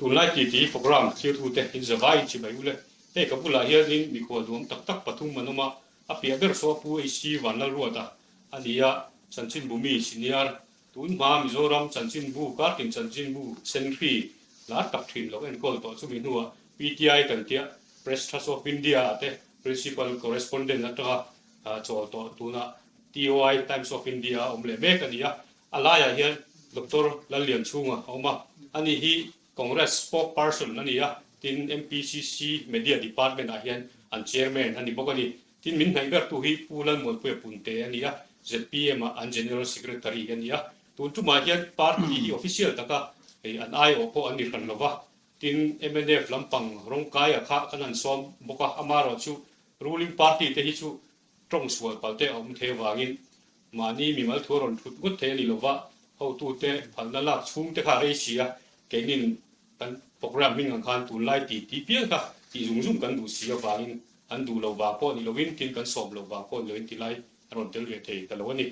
Tunlai titi programme thirtute in zavai in chibai ule. Hei ka bulah hianin mikhual duam tak tak pathum an awm a, a piah ber saw Pu HC Vanlalruata a ni a, Chanchinbumi Senior, tun hma Mizoram Chanchinbu kartin Chanchinbu Senhri lar tak thin lo enkawl tawh chumi hnuah PTI kan tia Press Trust of India ah te Principal Correspondent atanga chawl tawh tunah TOI Times of India a awm leh mek a ni a. A laiah hian Doctor Lallianchhunga a awm a, ani hi Congress spokesperson a ni a, tin MPCC Media Department ah hian an chairman a ni bawk a ni. Tin min hnaih bertu hi Pu Lalmuanpuia Punte a ni a, zpm ah an General Secretary a ni a. Tun tumah hian party hi official taka an aiawh pawh an ni hran lova, tin mnf lampang rawngkaia kha kan han sawm bawk a, amaherawhchu ruling party te hi chu Tawng sual palh te a awm thei avangin mahni mimal thu a rawn thut ngawt thei a ni lova, hotute phalna lak chhung te kha a rei si a, keinin kan programme hming ang khan tunlai ti tih piang kha tih zung zung kan duh si avangin an duh lo vang pawh ni lovin tin kan sawm lo vang pawh ni lovin tilai a rawn tel ve thei ta lo a ni.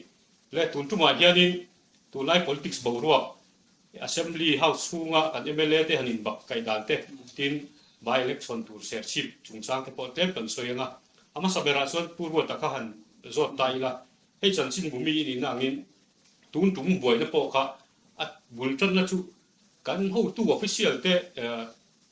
Le tun tumah hianin tunlai politics boruak Assembly House chhunga kan mla te han inbak kaih dan te, tin by election tur serchhip chungchang te pawh tlem kan sawi ang a. A hmasa berah chuan Pu Ruata kha han zawt ta ila, hei chanchinbu mi i nihna angin tun tum buaina pawh kha a bul tanna chu kan hotu official te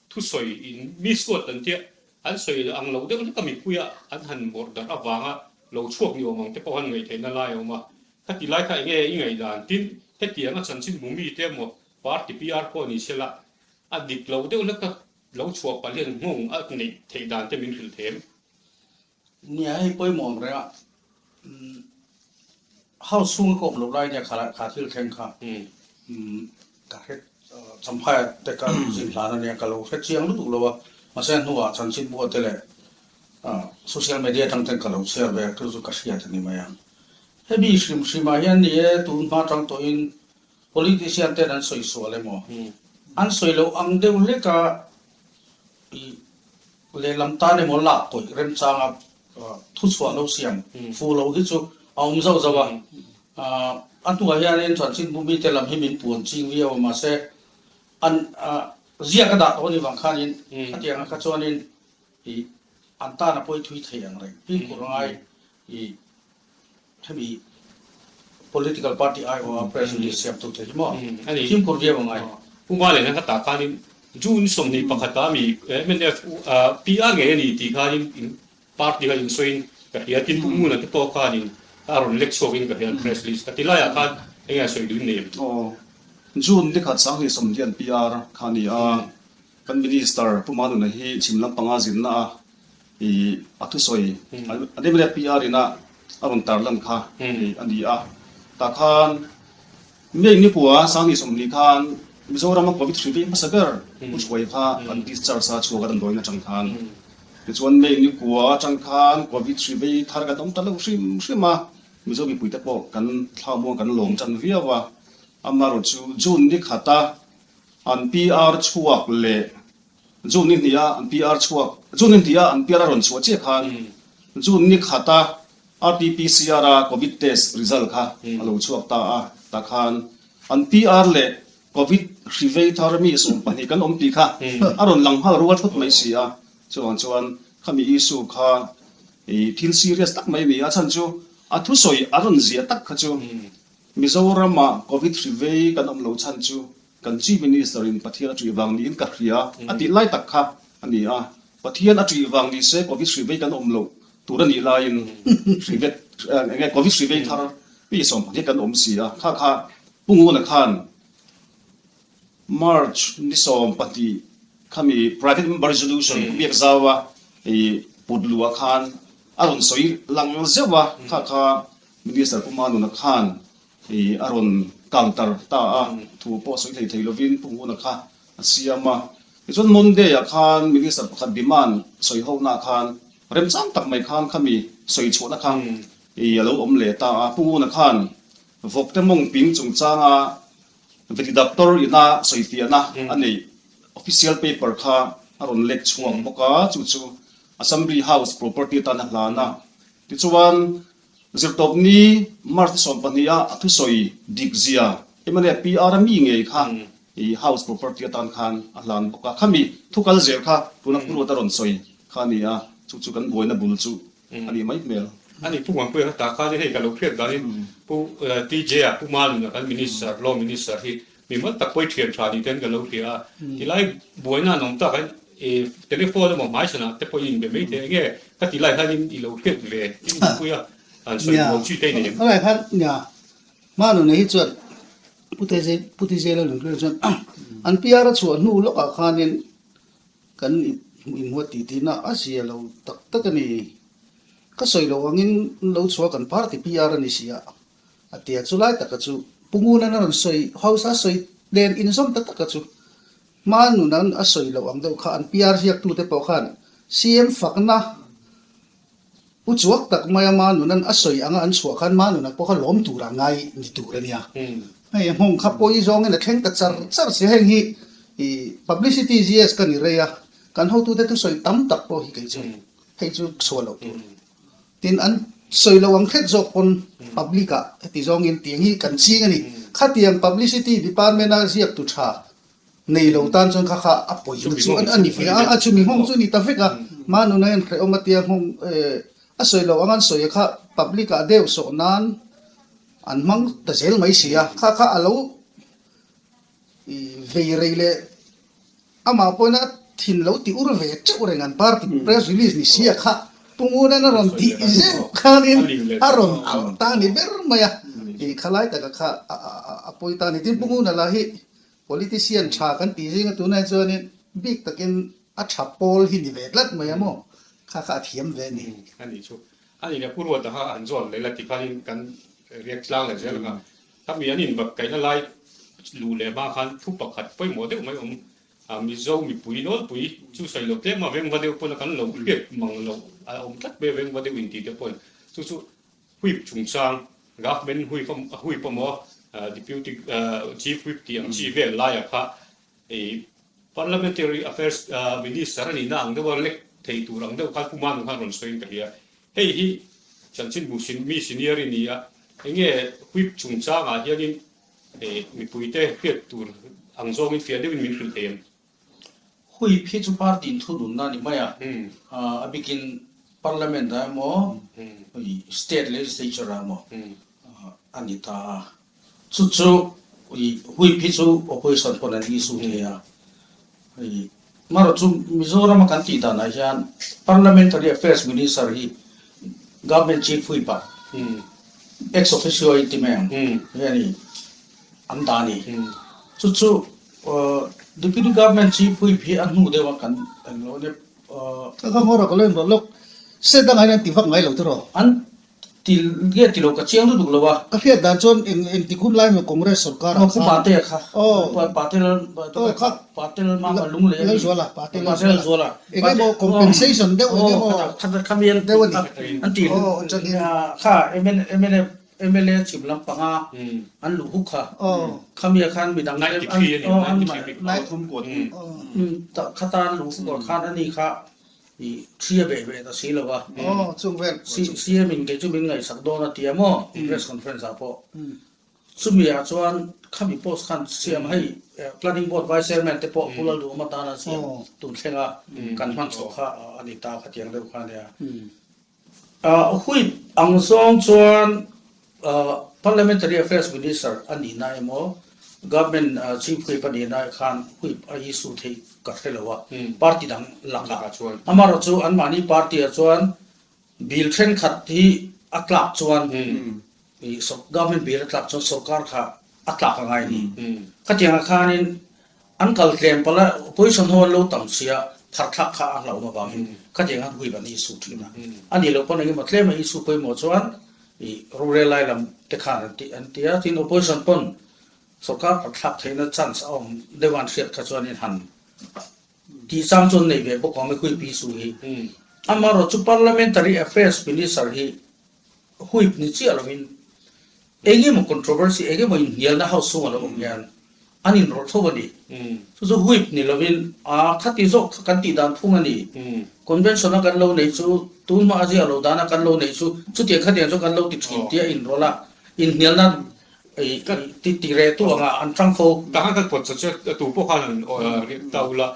thusawi in misquote an tia an sawi ang lo deuh hlek a mipuia an han bawrh darh avanga lo chhuak ni awm ang te pawh han ngaihtheihna lai a awm a. Khati lai kha enge i ngaihdan? Tin, hetianga chanchinbu mite emaw party PR pawh ni sela a dik lo deuh hlek a lo chhuah palh hian nghawng a neih theih dan te min hrilh them. Nia, hei pawimawh ang reng a, house chhunga ka awm loh lai nia kha kha thil thleng kha ka hre Champhai te ka zin hlan a nia ka lo hre chiang lutuk lo a, mahse a hnuah chanchinbu te leh social media atang ten ka lo chhiar ve a, chu chu ka hriat a ni mai a. Hemi hrim hrimah hian ni e, tun hma tang tawhin politician ten an sawi sual emaw, an sawi loh ang deuh hleka i lehlam tan emaw lak kawih remchanga thuchhuah lo siam fu lo hi chu a awm zauh zauh a. A hnuah hianin chanchinbu mite lam hi min puan ching viau a, mahse an ziak a dah tawh a nih vang khanin khatianga kha chuanin i an tan a pawi thui thei ang reng. Fimkhur a ngai i hemi political party aiawha press release siam tu te hi maw fimkhur viau a ngai. Pu Malen a ka tah khanin June 21 a mi mnf PR ngei a ni tih khanin in party kha insawiin ka hria tin Pu Nguna te pawh khanin a rawn lek chhuakin ka hria press release ka ti laiah khan enge a sawi duhin nei em? Aw June nikhat 2020 an PR kha a ni a. Kan Minister Pu Manuna hi chhim lampanga zinna a i a thusawi a Democrat PR ina a rawn tarlan kha a ni a. Tah khan May nipua 2020 khan Mizorama Covid hri vei hmasa ber Pu Hruai kha an discharge a chhuak a damdawiin atang khan. Tichuan May nikua atang khan Covid hri vei thar kan awm ta lo hrim hrim a, Mizo mipuite pawh kan thlamuang kan lawm tan viau a. Amaherawhchu June nikhata An PR chhuak leh June ni hnih a an PR chhuak June ni hnih a an PR a rawn chhuah chiah khan June ni khata RT-PCR a Covid test result kha a lo chhuak ta a, tah khan an PR leh Covid hri vei thar mi 12 kan awm tih kha a rawn lang nghal rual thut mai si a, chuvang chuan khami issue kha i thil serious tak mai a ni a, chhan chu a thusawi a rawn ziah tak kha chu Mizorama Covid hri vei kan awm lo chhan chu Kan Chief Minister in Pathian a ṭih vang niin ka hria a tih lai tak kha a ni a. Pathian a ṭih vang ni se Covid hri vei kan awm loh tur a nih laiin hri vet eng nge Covid hri vei thar mi 12 kan awm si a. Kha kha Pu Nguna khan March ni 12 khami Private Member Resolution biak zau a i put luh ah khan a rawn sawi lang zeuh a. Kha kha Minister Pu Manuna khan I a rawn counter ta a, thu pawh sawi thei thei lovin Pu Nguna kha a siam a. Tichuan Monday ah khan Minister pakhat demand sawi ho na khan remchang tak mai khan khami sawi chhuahna kha i a lo awm leh ta a. Pu Nguna khan vawkte mawng ping chungchanga veti doctor ina sawi fiahna a neih official paper kha a rawn lek chhuak bawk a, chu chu Assembly House property atan a hlan a. Tichuan Zirtawpni March 12 a a thusawi dik zia mla PR a mi ngei kha. I house property atan khan a hlan bawk a, khami thu kal zel kha tuna Pu Ruata rawn sawi kha a ni a, chu chu kan buaina bul chu a nih mai hmel. A ni Pu Muanpuia kha tah khan hei ka lo hriat danin Pu TJ a Pu Maluna kan Minister, Law Minister hi mi mal tak pawi thian tha ni ten ka lo hria a, tilai buaina an awm tak a i telephone emaw hmaichhanah te pawh i inbe mai thei enge ka ti lai hianin i lo hriat ve Pu Muanpuia an sawi buai chi te i nei em? Khalai khan nia Hmanuna hi chuan Pu Tizela Lunghlui chuan an PR a chhuah hnu lawkah khanin kan inhmuat tih tihna a zia lo tak tak a ni. Ka sawi loh angin lo chhuah kan party PR a ni si a, a tia chu lai taka chu Pu Ngunan a rawn sawi house a sawi nen inzawm ta taka chu Hmanunan a sawi loh ang deuh kha an PR ziaktute pawh khan CM fakna U chuak tak maia Manunan a sawi anga an chhuah khan Manuna pawh kha lawm tura ngai ni tur a nia. Hei a nghawng kha pawi zawngin a thleng ta char char si. Heng hi i publicity GS ka ni rei a, kan hotute thusawi tam tak pawh hi kei chu hei chu chhuah loh tur. Tin, an sawi lo ang hret zawk pawn public ah heti zawngin tiang hi kan ching a ni. Khatiang publicity department a ziaktu tha Nei lo tan chuan kha kha a pawina chu a ni ve a, a chumi nghawng chu a ni ta vek a, Manuna hian hrehawm a tia nghawng a sawi lo ang an sawi a kha public ah deuh sawh nan an hmang ta zel mai si a, kha kha a lo vei rei leh amah pawhin a thin lo ti ur ve teuh reng an party press release ni si a kha Pungunan a rawn tih zeuh khanin a rawn alh ta a ni ber mai a, khalai taka kha a pawi ta a ni. Tin Punguna lah hi Politician tha kan tih zinga tunah chuanin bik takin a tha pawl hi ni ve tlat mai a maw? Kha kha a thiam ve a ni. A nih chu. A nih leh Pu Ruata kha han zawn leh la ti khanin kan riak tlang leh zel ang a. Khami an inbak kaihna lai luh leh hma khan thu pakhat pawimawh deuh mai awm a, Mizo mipui nawlpui chu sawi lo tlem a, vengva deuh pawn a kan lo hriat mang loh a awm tlat mai a, vengva deuh intih te pawn chu chu Whip chungchang, Government Whip Whip emaw Deputy Chief Whip tih ang chi vel laiah kha i Parliamentary Affairs Minister a nihna ang deuha lek thei tur ang deuh khan Pu Manu khan rawn sawiin ka hria. Hei hi chanchinbu mi senior i ni a, enge Whip chungchangah hianin mipuite hriat tur ang zawngin fiah deuhin min hrilh thei em? Huip hi chu party in thununna a ni mai a, a bikin parliament ah emaw state legislature ah emaw a ni ta a. Chu chu huip hi chu opposition pawn an issue thei a. Amaherawhchu Mizoram a kan tih danah hian parliamentary affairs minister hi government chief huip ah ex officio a inti mai ang hian an dah a ni. Chu chu Deputy Government Chief Whip hi a hnu deuh a kan eng lo nia. Ka ka ngaw rawh ka lo inrawlh lawk. State dangah hian an ti vak ngai lo tiraw? An ti nge ti lo ka chiang lutuk lo a. Ka hriat dan chuan eng engtik hun lai emaw Congress sorkar ah khan. Pu Patea kha. Patel Patel mama lunglei a ni. Lalzuala Patel Lalzuala. Eng emaw compensation deuh eng emaw deuh a ni. An ti kha mnf Mla chhim lam panga an luh huk kha. Khamia khan midang te an khata an luh huk ah khan ani kha i thria beh beh ta si lo va. CM in kei chu min ngaihsak dawn a ti a maw press conference ah pawh. Chumi ah chuan khami post khan siam hei planning board vice chairman te pawh Pu Lalduhawm atan an siam tun thleng a kan hman chhuah kha a ni ta khatiang deuh kha ania. Whip ang zawng chuan Parliamentary Affairs Minister a nihna emaw Government Chief Whip a nihna khan Whip a issue theih ka hre lo a, party dang lakah. Amaherawhchu anmahni party ah chuan bill thenkhat hi a tlak chuan Government bill a tlak chuan sorkar kha a tlak a ngai a ni. Khatiangah khanin An kal tlem palh a, opposition ho an lo tam sia, phar thlak kha a hlauhna vangin khatiang han huip an issue thin a. A nih loh pawn engemaw tlem a issue pawimawh chuan ih rorel lai lam te khan an ti an ti a, tin opposition pawn sorkar phar thlak theihna chance a awm deuh a an hriat kha chuanin han tih chang chu an nei ve bawk awm e huip issue hi. Amaherawhchu parliamentary affairs minister hi huip ni chiah lovin Engemaw controversy, engemaw inhnialna house chhungah lo awm hian an inrawlh tho a ni. Chu chu whip ni lovin a khati zawk kha kan tih dan phung a ni. Convention a kan lo neih chu tun hma a ziah lo dana kan lo neih chu chutiang khatiang chu kan lo ti thin tia inrawlh a, inhnialna Ti ti reh tu anga an tang fo. Tah khan kan pawt chat chu tu pawh khan an riak ta ula.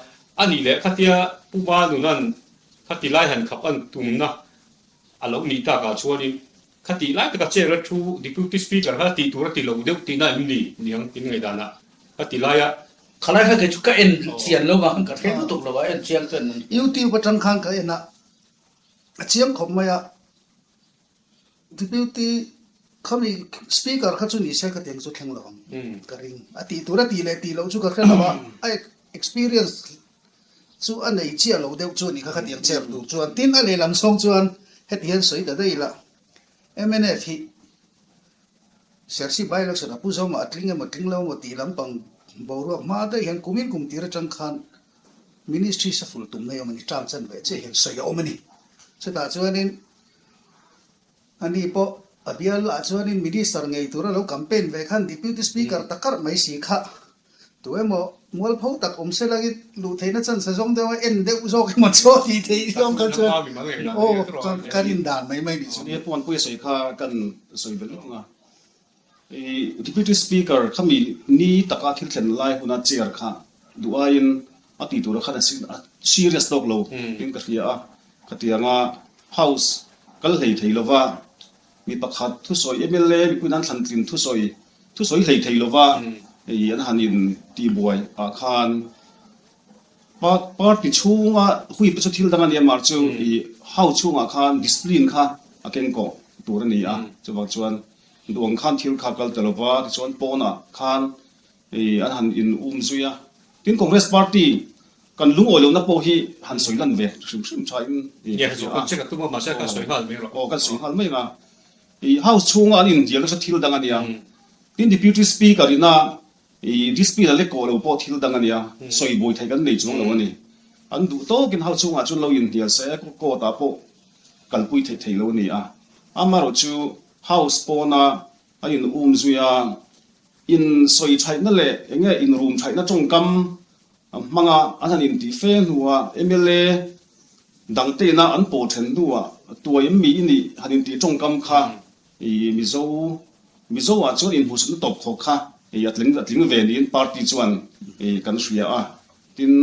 A nih leh khatia Pu Manunan khati lai han khap an tumna a lo nih takah chuanin khati lai taka chair a thu Deputy Speaker kha tih tur a ti lo deuh tihna em ni niang in ngaihdanah khati laia Khalai kha kei chu ka en chian lo vang ka hre lutuk lo a en chiang chuan. YouTube atang khan ka en a, a chiang khawp mai a. Deputy khami Speaker kha chu ni se ka tiang chu thleng lo ang ka ring. A tih tur a tih leh tih loh chu ka hre lo a, a experience chu a nei chiah lo deuh chu a ni kha khatiang chair tur chuan. Tin a lehlam chhawng chuan heti hian sawi ta daih ila mnf hi Serchhip by election a pu zawmah a tling emaw tling lo emaw tih lampang boruak hma daih hian kumin kum tir atang khan Ministry shuffle tum mai awm a ni, term chan ve chiah hian sawi a awm a ni. Chutah chuanin ani pawh a bial ah chuanin Minister ngei tura lo campaign ve khan Deputy Speaker ta karh mai si kha tu emaw mualpho tak awm se langin luh theihna chance a zawng deuh a, en deuh zawk emaw chaw tih theih zawng kha chuan aw ka rin dan mai mai ni chu. Nia Puanpuia sawi kha kan sawi belh lutuk a. I Deputy Speaker khami ni taka thil thlen lai huna chair kha duh aiin a tih tura khan a serious tawk lo in ka hria a, khatianga House kal hlei thei lova mi pakhat thusawi mla mipuiin an thlan tlin thusawi thusawi hlei thei lova i an han in tihbuai ah khan Party chhunga whip chu thil dang a nia mar chu i House chhungah khan discipline kha a keng kawh tur a ni a, chuvang chuan Duang khan thil kha kal ta lova, tichuan pawnah khan an han in um zui a. Tin Congress Party kan lungawi lohna pawh hi han sawi lan ve hrim hrim tha in i hria a. Aw kan sawi nghal mai ang a. I House chhunga an indial nasa thil dang a nia. Tin Deputy Speaker ina i dispute a lek kawh lo pawh thil dang a nia. Sawi buai theih kan nei chuang lo a ni. An duh tawkin House chhungah chuan lo inhnial se court ah pawh kalpui theih thei lo a ni a. Amaherawhchu chu House pawna a in um zui a, in sawi thaihna leh eng nge in rum thaihna tawngkam hmanga an han intih fe hnua mla dangte ina an pawh then hnuah tuai em mi i nih han intih tawngkam kha i Mizo Mizo ah chuan inhmuhsutna tawp khawk kha i a tling a tling ve niin party chuan i kan hria a. Tin,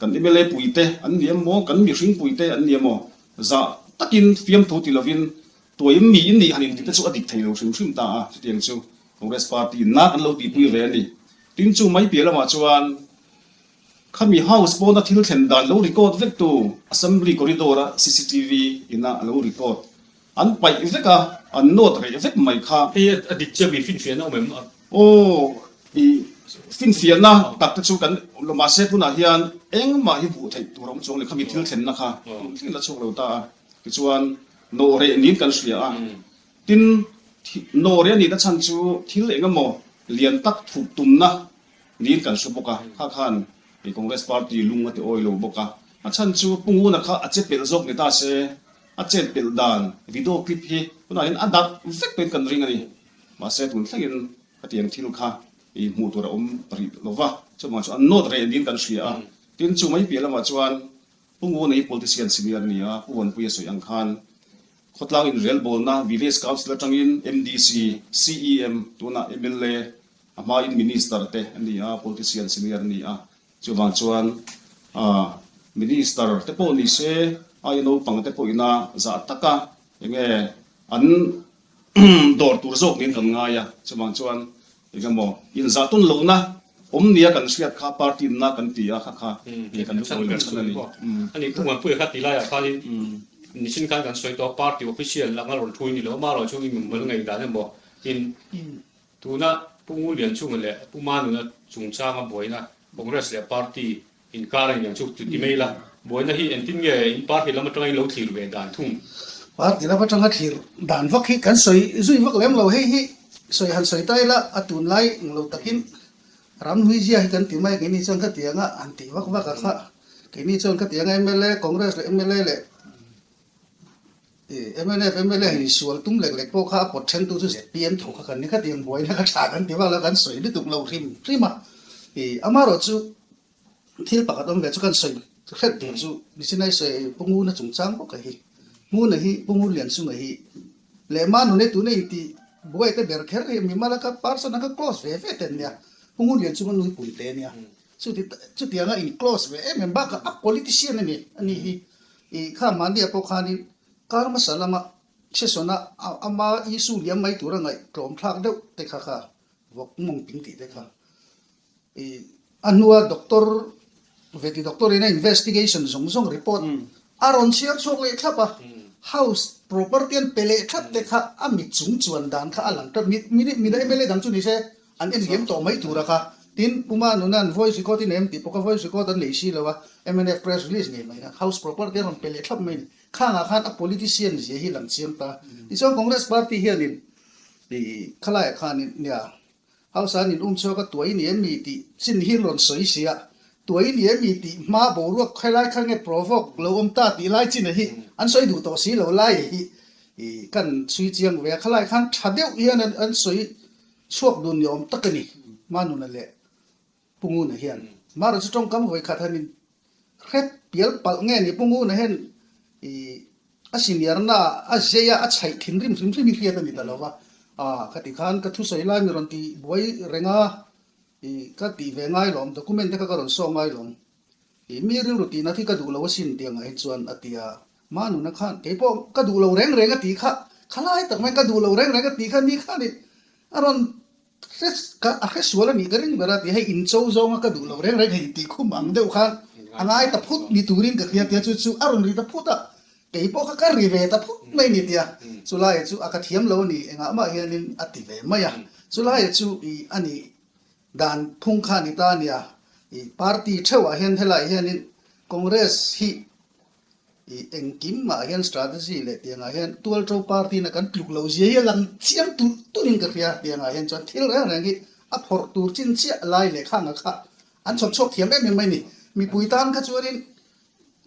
kan mla puite an ni em maw, kan mihring puite an ni em maw, zah takin fiamthu ti lovin Tuaim mi in nih han intih te chu a dik thei lo hrim hrim ta a, chutiang chu Congress Party in na kan lo tihpui ve a ni. Tin chu mai piah lamah chuan khami House pawna thil thlen dan lo record vek tu Assembly corridor a cctv ina a lo record an paih vek a, an note reh vek mai kha. Hei a dik chiah mi finfiahna awm em? Aw i finfiahna tak te chu kan awm lo mahse tunah hian engmah hi hmuh theih tur a awm chuang lo khami thil thlenna kha tun thleng la chhuak lo ta a. Tichuan, nawhreh niin kan hria a. Tin, nawhreh a nihna chhan chu thil eng emaw lian tak thup tumna niin kan hre bawk a. Kha khan Congress Party lung a ti awi lo bawk a. A chhan chu Pu Nguna kha a che pelh zawk ni ta se, a chet pelh dan video clip hi tunah hian a darh vek pawhin kan ring a ni. Mahse, tun thlengin hetiang thil kha hmuh tur a awm rih lo va. Chuvang chu an nawt reh niin kan hria a. Tin, chu mai piah lamah chuan Pu Nguna hi politician senior a ni a, Pu Vanpuia sawi ang khan khawtlang inrelbawlna Village Council atangin MDC, CEM, tunah mla, a hmain Minister te a ni a, politician senior a ni a. Chuvang chuan Minister te pawh ni se, aia naupang te pawhina zah taka enge an dawr tur zawk niin kan ngai a, chuvang chuan Eng emaw inzah tawn lohna awm nia kan hriat kha party inna kan ti a kha kha nge kan lungawi loh chhan a ni. Ani Pu Muanpuia kha ti laiah khanin nichin khan kan sawi tawh a party official anga rawn thu in ni lo amaherawh chu i mimal ngaihdan emaw tin tuna Pu Ngulianchunga leh Pu Manuna chungchanga buaina Congress leh party Inkar a iniang chu ti mai ila, buaina hi engtin nge in party lam atanga in lo thlir ve dan thung? Party lam atanga thlir dan vak hi kan sawi zui vak lem lo, hei hi sawi han sawi ta ila a tunlai eng lo takin ramhlui zia hi kan ti mai a, keini chuan khatianga han tih vak vak a kha, keini chuan khatianga mla, Congress leh mla leh Mnf mla han insual tum lek lek pawh kha a pawt thentu chu zpm tho kha kan ni khatiang buaina kha tha kan ti vak lo, kan sawi lutuk lo hrim hrim a, amaherawh chu Thil pakhat awm ve chu kan sawi hret tur chu Missionary sawi Pu Nguna chungchang bawk a hi. Nguna hi Pu Ngun Lianchunga hi leh Manune tuna inti. Buai te ber kher hi mimal a kha person a kha close ve ve te an nia. Pu Ngunlian chunga nui pun te a nia. Chuti chutianga in close ve em em bakah a politician a ni a ni hi. Ih kha mahnia pawh khanin kar hmasa lama session a ama issue liam mai tura ngaih tlawm thlak deuh te kha kha vawk mawng ping tih te kha. Ih a hnua doctor veti doctor in a investigation zawng zawng report a rawn chhiar chhuak leh thlap a. House property an pe leh thlap te kha a mit chung chuan dan kha a lang tlat. Mi mi mla dang chu ni se An en liam tawh mai tur a kha. Tin, Pu Manuna'n voice record i nei em tih pawh kha voice record an nei si lo a, mnf press release ngei mai kha House property a rawn pe leh thlap mai a ni. Khangah khan a politician zia hi lang chiang ta. Tichuan Congress party hianin ih khalaiah khanin nia House ah an in um chhuak a tuai ni em mi tih chin hi an rawn sawi si a, tuai ni em mi tih hma boruak khailai kha nge provoke lo awm ta tih lai chin a hi an sawi duh tawh si lo lai hi ih kan chhui chiang ve a, khalai khan tha deuh hian an sawi Chhuak dun ni awm tak a ni, Manuna leh Pu Nguna hian. Mara chu tawngkam vawi khat han in hret pial palh nge ni Pu Nguna hian i a senior-na a zei a, a chhaih thinrim hrim hrim hi hriat a ni ta lo va. Aa, khati khan ka thusawi lai mi rawn ti buai reng a, i ka tih ve ngai lawm, document te kha ka rawn saw ngai lawm. I mi rilru tihna khi ka duh lo asin tih angah hi chuan a ti a, Manuna khan kei pawh ka duh lo reng reng a tih kha, khalai tak mai ka duh lo reng reng a tih kha ni khan i a rawn hre ka a hre sual a nih ka ring ber a ti hei in cho zawnga ka duh lo reng reng hei tih khum ang deuh khan a ngai ta phut ni turin ka hria tia chu chu a rawn ri ta phut a, kei pawh kha ka ri ve ta phut mai ni tia chulai chu a ka thiam lo a ni engah mah hianin a ti ve mai a, chulai chu i a nih Dan phung kha a ni ta a nia. I party theuhah hian helaiah hianin Congress hi i engkim mah hian strategy leh tiangah hian tualto party na kan tluk loh zia hi a lang chiang tulh tulhin ka hria. Tiangah hian chuan thil reng reng hi a phawrh tur chin chiah lai leh khanga kha an chhawp chhuak thiam em em mai ni. Mipui tan kha chuanin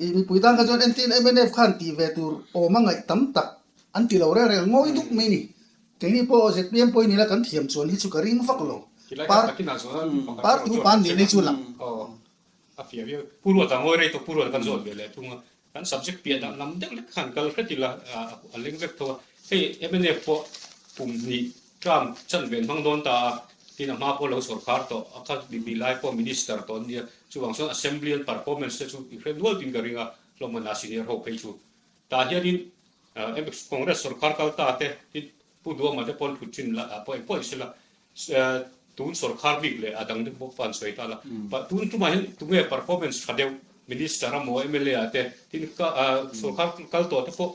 i mipui tan kha chuan entin mnf khan tih ve tur awm a ngaih tam tak an ti lo reng reng a ngawi duk mai ni. Keini pawh zpm pawhin ila kan thiam chuan hi chu ka ring vak lo. Party upa an nihna hi chu lang. A fiah viau. Pu Ruata ngawi rei tawh Pu Ruata kan zawt ve leh thung a. Kan subject piah dah lam deuh lek khan kal hret ila a leng vek tho a. Hei mnf pawh kum hnih term chanve an hmang dawn ta a, tin a hma pawh lo sawrkhar tawh a kha mi lai pawh minister tawh an nia. Chuvang chuan assembly an performance te chu i hre nual tin ka ring a, hlawm a senior ho phei chu. Tah hianin Congress sorkar kal ta te hi Pu Duama te pawn thut thin la pawh engpawh in sela tun sorkar bik leh a dang deuh bawk pawh an sawi ta la. Tun tumah hian tunge performance tha deuh Minister a maw mla ah te tin sorkar kal tawh te pawh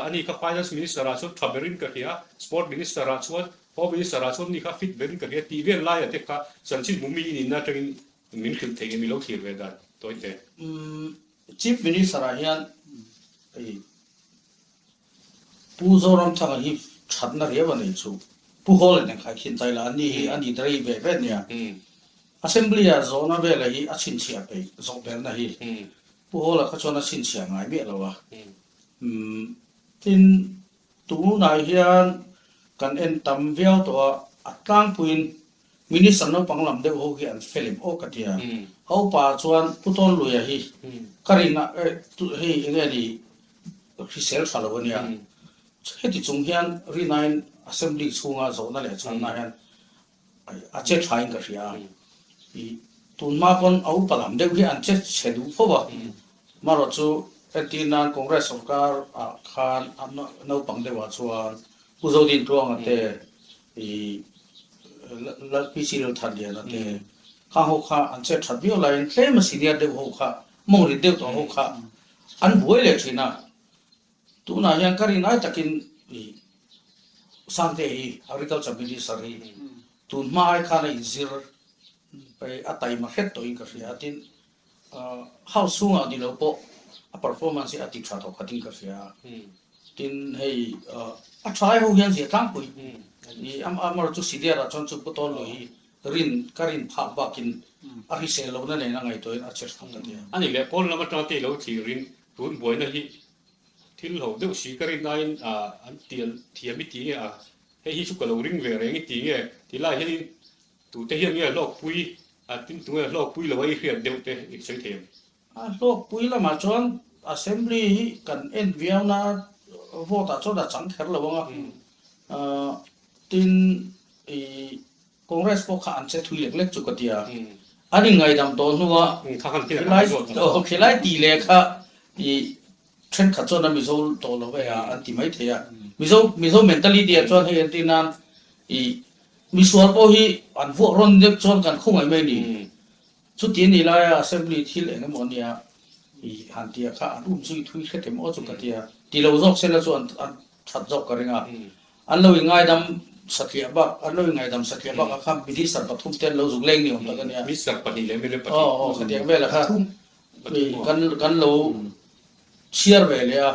ani kha Finance Minister ah chuan tha berin ka hria, Sport Minister ah chuan Home Minister ah chuan ni kha fit berin ka hria tih vel laiah te kha chanchin hmu mi i nihna atangin min hrilh thei em i lo thlir ve dan tawi te. Chief Minister ah hian hei Pu Zoramthanga hi thatna riau a nei chu Pu Hawla nen kha khin ta ila ani hi a ni rei ve ve nia. Assembly ah zawhna vela hi a chhinchhiah peih zawh belna hi Pu Hawla kha chuan a chhinchhiah ngai miah lo a. Tin tunah hian kan en tam viau tawh a, a tlangpuiin Minister naupang lam deuh ho hi an fel em aw ka ti a, a upa chuan Pu Tawnluia hi ka rin a hei enge ni hrisel tha lo a nia, heti chung hian rinain Assembly chhunga zawhna leh chhanna hian a che thain ka hria a, i tunhma pawn a upa lam deuh hi an che chhe duh fo a, marawh chu entir nan Congress sorkar ah khan naupang deuhah chuan Pu Zodintluanga te I PC Lalthanliana te kha ho kha an chet that viau laiin tlem a senior deuh ho kha mawng rit deuh tawh ho kha an buai leh thin a. Tunah hian ka rin ai takin i Sangte hi Agriculture Minister hi tun hma ai khan a inzir a taima hret tawhin ka hria a tin House chhungah ni lo pawh a performance hi a ti tha tawh khatin ka hria a. Tin hei a tha ai ho hian zia tlangpui i amarawh chu senior ah chuan chu Pu Tawnluai hi rin ka rin phak bakin a hrisel lohna nen a ngaihtuahin a che tha ka ti a. Ani leh pawn lam atanga te lo thlirin tun buaina hi thil ho deuh si ka rin aiin an tial thiam i ti nge a, hei hi chu ka lo ring ve reng i ti nge ti lai hianin Tute hian nge hlawkpui a tin tunge hlawkpui lo a i hriat deuh te i sawi thei ang? A hlawkpui lamah chuan Assembly hi kan en viau na vote ah chuan a chang kher lo ang a. Tin, i Congress pawh kha an che thui lek lek chu ka ti a. An inngaidam tawh hnua khilai khilai tih leh kha i thenkhat chuan a Mizo tawh lo e a an ti mai thei a. Mizo Mizo mentality ah chuan hei entir nan i misual pawh hi an vuak rawn deuh chuan kan khawngaih mai a ni. Chuti a nih laia Assembly thil eng emaw ania i han tia kha an um zui thui hret em aw chu ka tia. Ti lo zawk sela chu an an that zawk ka ring a. An lo ingaidam satliah bak an lo ingaidam satliah bakah khan Minister pathum te an lo zuk leng ni awm tak a nia. Minister pahnih leh mla pahnih. Aw aw khatiang velah kha kan kan lo chhiar ve leh a.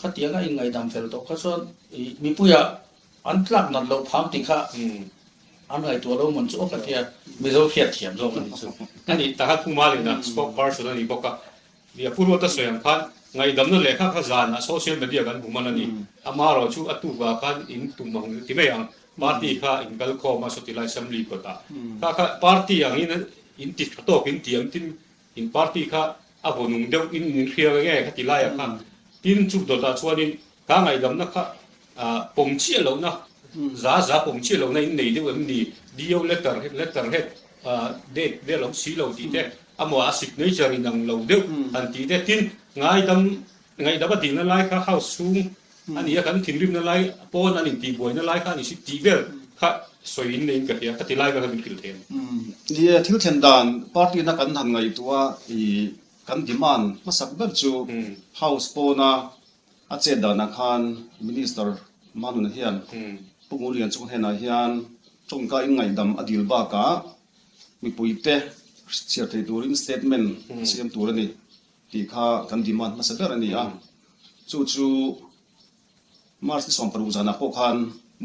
Khatiang a ingaidam fel tawh kha chuan i mipuiah An tlak nat loh phang tih kha an ngaihtuah lo mawn chu aw ka tia, Mizo hriat thiam zawk a nih chu. A nih tak a Pu Malina spoke person a ni bawk a, nia Pu Ruata sawi ang khan ngaihdamna lehkha kha zanah social media kan hmu man a ni. Amaherawh chu a tukah khan in tum ang ti mai ang, party kha in kal khawm a sawti lai assembly kawtah kha kha party angin in ti tha tawk in ti ang tin in party kha a vaw nung deuh in in hria nge kha ti laiah kha tin chu dawtah chuanin Ka ngaihdamna kha pawm chiah lohna, za za pawm chiah lohna in nei deuh em ni? DO letter, letter head, date vel awm si lo tih te, amaw a signature in ang lo deuh han tih te, tin ngaidam, ngaihdam a dilna lai kha house chhung a ni a, kan thinrimna lai pawn an intihbuaina lai kha a ni si tih vel kha sawi in neiin ka hria, ka ti lai vel kha min hrilh thei a ni. Ni e, thil thlen dan party na kan han ngaihtuah a, i kan demand hmasak ber chu house pawna A chet danah khan Minister Manuna hian Pu Ngulian Chung hnenah hian tawngka in ngaihdam a dil bakah mipuite chhiar thei turin statement a siam tur a ni tih kha kan demand hmasa ber a ni a. Chu chu March ni 16 zanah pawh khan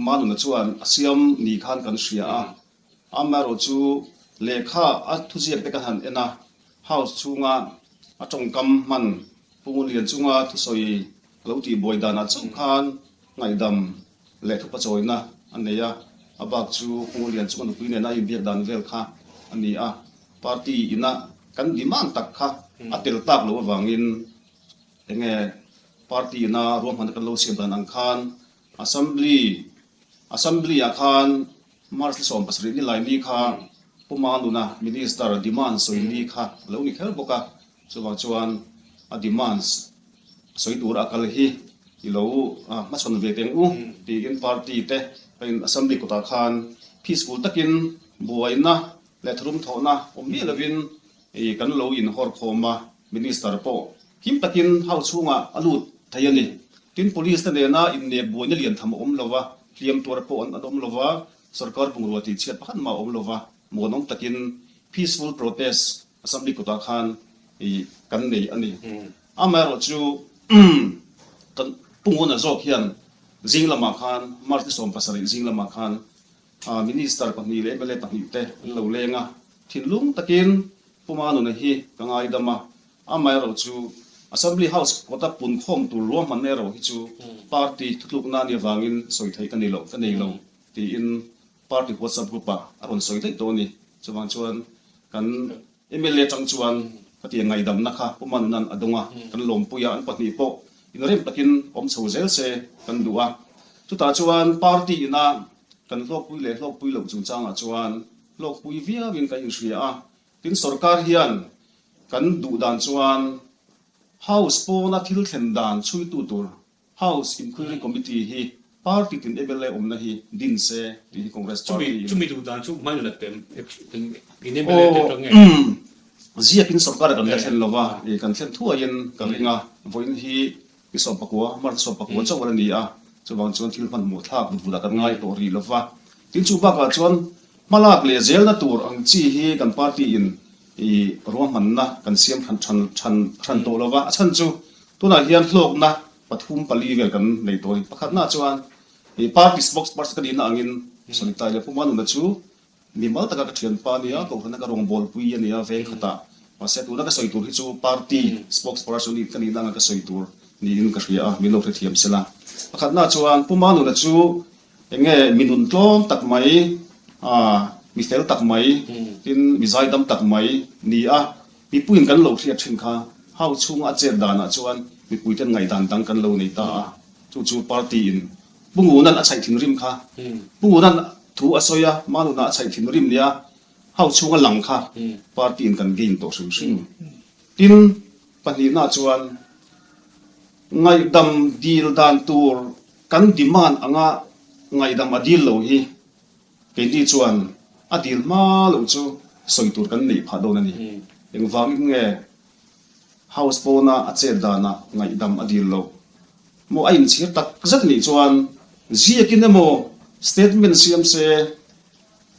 Manuna chuan a siam ni khan kan hria a. Amaherawh chu lehkha a thuziak te kan han en a, House chhunga a tawngkam hman Pu Ngunlian chunga thusawi a lo tihbuai danah chauh khan ngaihdam leh thupachawina a nei a, a bak chu Pu Ngunlian chunga nupui nena a inbiak dan vel kha a ni a, party ina kan demand tak kha a tel tak loh avangin enge party ina ruahmanna kan lo siam dan ang khan Assembly Assembly ah khan March ni 17 ni lai ni kha Pu Manuna Minister demand sawi ni kha a lo ni kher bawk a, chuvang chuan a demands sawi tura a kal hi i lo hmachhawn ve teng u tiin party te in Assembly kawtah khan peaceful takin buaina leh tharum thawhna awm miah lovin kan lo inhawr khawm a, Minister pawh him takin house chhungah a lut thei a ni. Tin, Police te nena innek buaina lian tham a awm lo va, hliam tuar pawh an awm lo va, sorkar bungrua tihchhiat pakhat mah a awm lo va, muanawm takin peaceful protest Assembly kutah khan kan nei a ni. Amaherawh chu kan Pu Nguna zawk hian zing lamah khan March ni 17 zing lamah khan Minister pahnih leh mla pahnih te an lo leng a, thinlung takin Pu Manuna hi ka ngaidam a, amaherawh chu Assembly House kawta punkhawm tur ruahmanna erawh hi chu party thutlukna a nih avangin sawi theih ka ni lo, ka nei lo tiin party WhatsApp group ah a rawn sawi daih tawh a ni. Chuvang chuan kan mla atang chuan khatiang ngaihdamna kha Pu Manuna'n a dawng a, kan lawmpui a, an pahnih pawh inrem takin awm chho zel se kan duh a. Chutah chuan party ina kan hlawkpui leh hlawkpui loh chungchangah chuan hlawkpui viauin kan inhria a, tin sorkar hian kan duh dan chuan House pawna thil thlen dan chhuitu tur House Inquiry Committee hi party tin mla awmna hi din se tih hi Congress party in Chumi duh dan chu hmain la tem in mla te tang nge? Ziakin sorkar kan la thlen lova, kan thlen thuaiin ka ring a, vawiin hi Ni 14, March 14 chauh a la ni a, chuvang chuan thil hmanhmawh thlak vut vutah kan ngai tawh rih lova. Tin chu bakah chuan hmalak leh zelna tur ang chi hi kan party in i ruahmanna kan siam hran than than hran tawh lova, a chhan chu tunah hian hlawkna pathum pali vel kan nei tawh a ni. Pakhatna chuan i party spokesperson ka nihna angin Sawnitai leh Pu Manuna chu Mimal taka ka thianpa a nia, Kohhrana ka rawngbawlpui a nia veng khatah. Mahse tuna ka sawi tur hi chu party spokesperson ka nihna anga ka sawi tur niin ka hria a, min lo hrethiam sela. Pakhatna chuan Pu Manuna chu eng nge mi nun tlawm tak mai, mi fel tak mai, tin mi zaidam tak mai ni a, mipuiin kan lo hriat thin kha hau chhunga a chet danah chuan mipuiten ngaihdan dang kan lo nei ta a, chu chu party in. Pu Ngunan a chhaih thinrim kha. Pu Ngunan thu a sawi a, Manuna a chhaih thinrim nia house chhunga lang kha party in kan gain tawh hrim hrim. Tin, pahnihna chuan ngaihdam dil dan tur kan demand anga ngaihdam a dil lo hi keini chuan a dil hma loh chu sawi tur kan neih phah dawn a ni. Engvangin nge House pawna a chet danah ngaihdam a dil lo maw? A inchhir tak zet nih chuan ziakin emaw statement siam se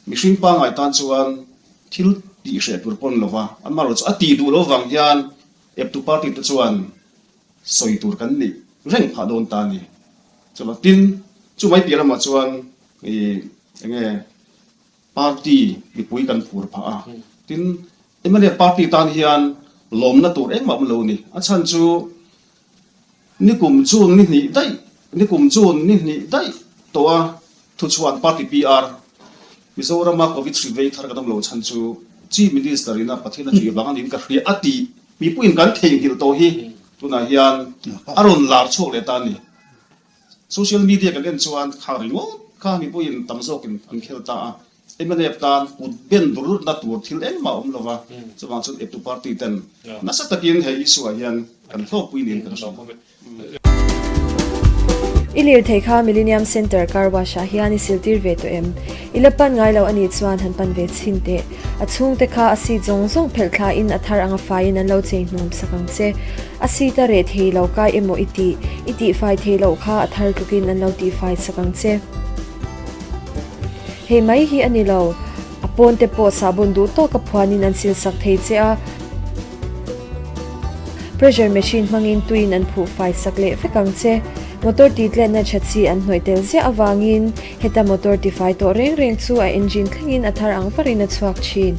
mihring pangngai tan chuan thil tih hreh tur pawn lo va, amaherawhchu chu a tih duh lo vang hian eptu party te chuan sawi tur kan nih reng phah dawn ta a ni. Chuvang tin, chu mai piah lamah chuan ih enge Party mipui kan phur phah a, tin mla party tan hian lawmna tur engmah awm lo ni. A chhan chu nikum June ni hnih daih, nikum June ni hnih daih tawh a thuchhuan party PR Mizorama Covid hri vei thar kan awm lo chhan chu Chief Minister ina Pathian a tih vang a niin ka hria a tih mipuiin kan theihnghilh tawh hi tunah hian a rawn lar chhuak leh ta a ni. Social media kan en chuan kha ringawt kha mipuiin tam zawkin an khel ta a, mnf tan kut ben durna tur thil engmah a awm lo va, chuvang chuan eptu party ten nasa takin he issue ah hian kan hlawkpui niin kan hria. I lirthei kha Millennium Centre car wash ah hian i siltir ve tawh em? I la pan ngai lo a nih chuan han pan ve chhin teh. A chhungte kha a seat zawng zawng phelh thla in a thar anga faiin an lo chei hnum sak ang che. A seat a reh thei lo kai emaw i tih, i tihfai thei loh kha a thar tlukin an lo tihfai sak ang che. Hei mai hi a ni lo, a pawn te pawh sahbawn duh tawk a phuanin an sil sak thei che a. Pressure machine hmangin tuiin an phuh fai sak leh vek ang che. Motor titletna tha chi an hnawih tel ziah avangin Heta motor tifai tawh reng reng chu a engine thlengin a thar ang varin a chhuak thin.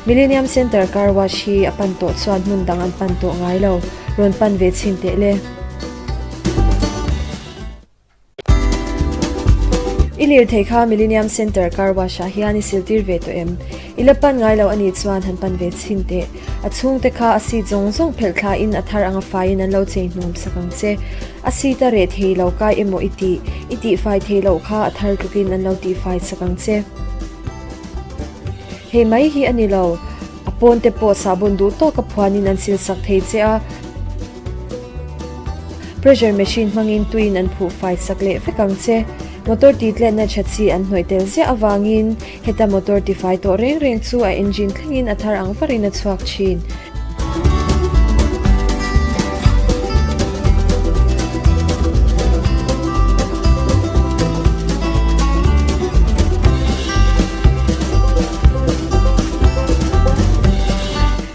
Millennium Centre Car Wash hi a pan tawh chuan hmun dang an pan tawh ngai lo. Rawn pan ve chhin teh le. I lirthei kha Millennium Centre car wash ah hian i siltir ve tawh em? I la pan ngai lo a nih chuan han pan ve chhin teh. A chhungte kha a seat zawng zawng phelh thla in a thar anga faiin an lo chei hnum sak ang che. A seat a reh thei lo kai emaw i tih, i tihfai thei loh kha a thar tlukin an lo tihfai sak ang che. Hei mai hi a ni lo, a pawn te pawh sahbawn duh tawk a phuanin an sil sak thei che a. Pressure machine hmangin tuiin an phuh fai sak leh vek ang che. Motor titletna tha chi an hnawih tel ziah avangin heta motor tifai tawh reng reng chu a engine thlengin a thar ang varin a chhuak thin.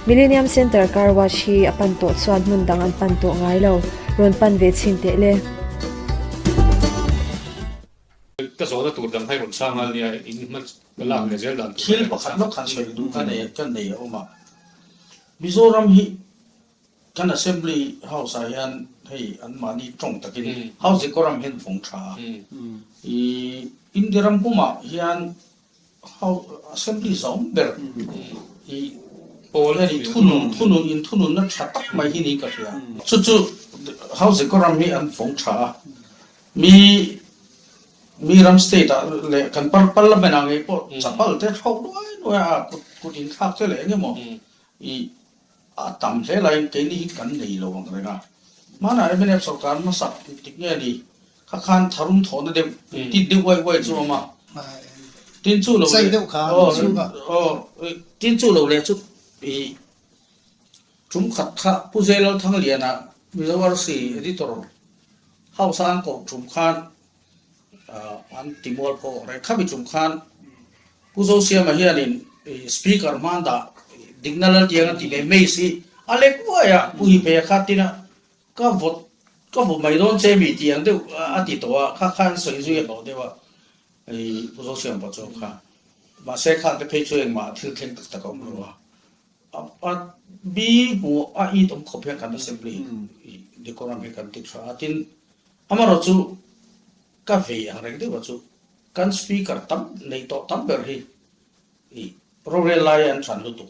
Millennium Centre car wash hi a pan tawh chuan hmun dang an pan tawh ngai lo, rawn pan ve chhin teh le. Ka zawhna tur dang hai rawn chhang nghal nia, in hma ka lak leh zel dan tur Thil pakhat lawk khan sawi duh ka nei ka nei a awm a, Mizoram hi kan Assembly House ah hian hei anmahni tawng takin House decorum hian vawng tha a, i India ram pumah hian Assembly zawng ber i pawl hian i thunun thunun in thununna tha tak mai hi niin ka hria. Chu chu House decorum hi an fawng tha a, mi mi ram state ah leh kan parliament ah ngei pawh chapal te thlawk nuai nuai a kut kut inthlak te leh eng emaw i a tam hle laiin keini hi kan nei lo ang reng a. Hmanah mnf sorkar hmasak tik nge ni Kha khan tharum thawhna deuh tin deuh uai uai chu a awm a. Tin chu lo leh aw tin chu lo leh chu i tum khat kha Pu Zailal Thangliana Mizo RC editor house a an koh tum khan an ti mual pho awk reng. Khami tum khan Pu Zosiama hianin speaker hman dah dikna Laltiang a ti mai mai si a lek uai a Pu Hipheia kha tin a Ka vawt ka vawt mai dawn che mi tih ang deuh a ti tawh a, kha khan sawi zui a hlawh deuh a, hei Pu Zosiam pawh chuan kha mahse khang te phei chu engmah thil thleng tak tak a awm lo a, a bi hmuh a it awm khawp hian kan assembly decorum hi kan ti tha a, tin amaherawhchu. Ka vei ang reng deuh a chu kan speaker tam neih tawh tam ber hi i rorel lai an hran lutuk.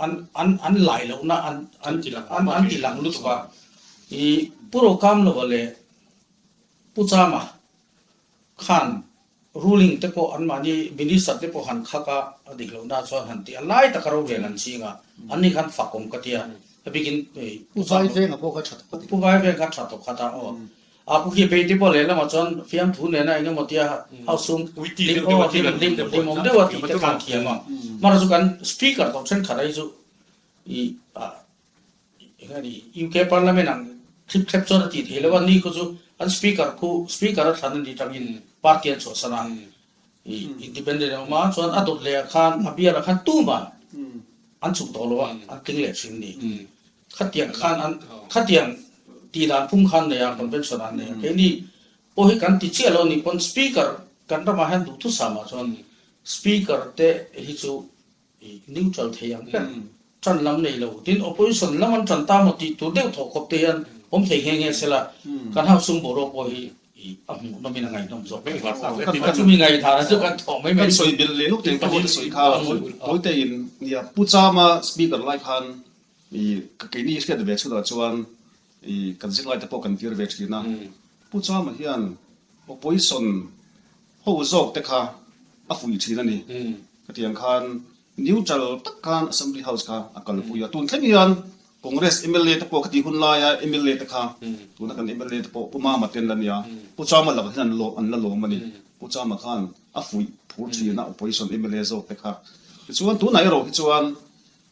An an an lai lohna an an an an ti lang lutuk a. I Pu Rokamlova leh Pu Chama khan ruling te pawh anmahni minister te pawh han khak a, a dik lohna chuan han ti a, lai taka rorel an ching a, anni khan fak awm ka tia, a bikin Pu Vaivenga pawh kha tha tawh Pu Vaivenga kha tha tawh khat a, aw. A pu khi bei te pawh lehlamah chuan fiamthu nena eng emaw tia house sum hlim aw hlim hlim hlimawm deuh a tih te khan thiam a. Hmara chu kan speaker tawh thenkhat ai chu i a eng a ni UK parliament ang thlip thlep chuan a tih theih loh a, ni khu chu an speaker khu speaker a thlan a nih tangin party an chhuahsan a i independent a awm a chuan a dawt leh ah khan a bial ah khan tuman an chhuk tawh lo a an tling leh thin a ni. Khatiang khan an khatiang tih dan phung khan nei a, convention an nei a. Keini pawh hi kan ti chiah lo ni pawn speaker kan ramah hian duhthusam ah chuan speaker te hi chu neutral thei ang ber tan lam nei lo. Tin opposition lam an tan ta maw tih tur deuh thawh khawp te hian awm thei nghe nghe sela kan house chung boruak pawh hi a hmuh nawmin a ngaihnawm zawk. Chumi ngaihdan chu kan thawh mai mai. Kan sawi belh leh lawk teng pawh ka sawi kha Tawitein nia Pu Chama speaker lai khan I ka keini hriat ve chhunah chuan i kan zirlai te pawh kan tir ve thin a. Pu Chama hian opposition ho zawk te kha a fuih thin a ni. Khatiang khan neutral tak khan Assembly House kha a kalpui a. Tun thleng hian Congress mla te pawh khati hun laia mla te kha tuna kan mla te pawh Pu Mama te an la nia. Pu Chama lakah hian an la lawm a ni. Pu Chama khan a fuih phur thin a opposition mla zawk te kha. Tichuan tunah erawh hi chuan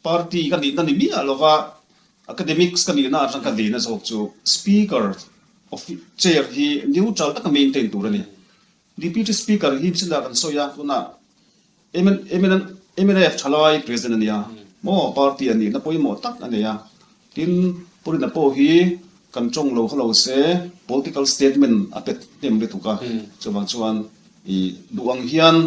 Party ka nihna ni miah lova academics ka nihna atang ka veina zawk chu Speaker of chair hi neutral taka maintain tur a ni. Deputy Speaker hi misin ah kan sawi a, tunah mnf thalai President a nia maw party a nihna pawimawh tak a nei a. Tin, Purina pawh hi kan tawng lo kha lo se political statement a pet hnem lutuk a, chuvang chuan i duh ang hian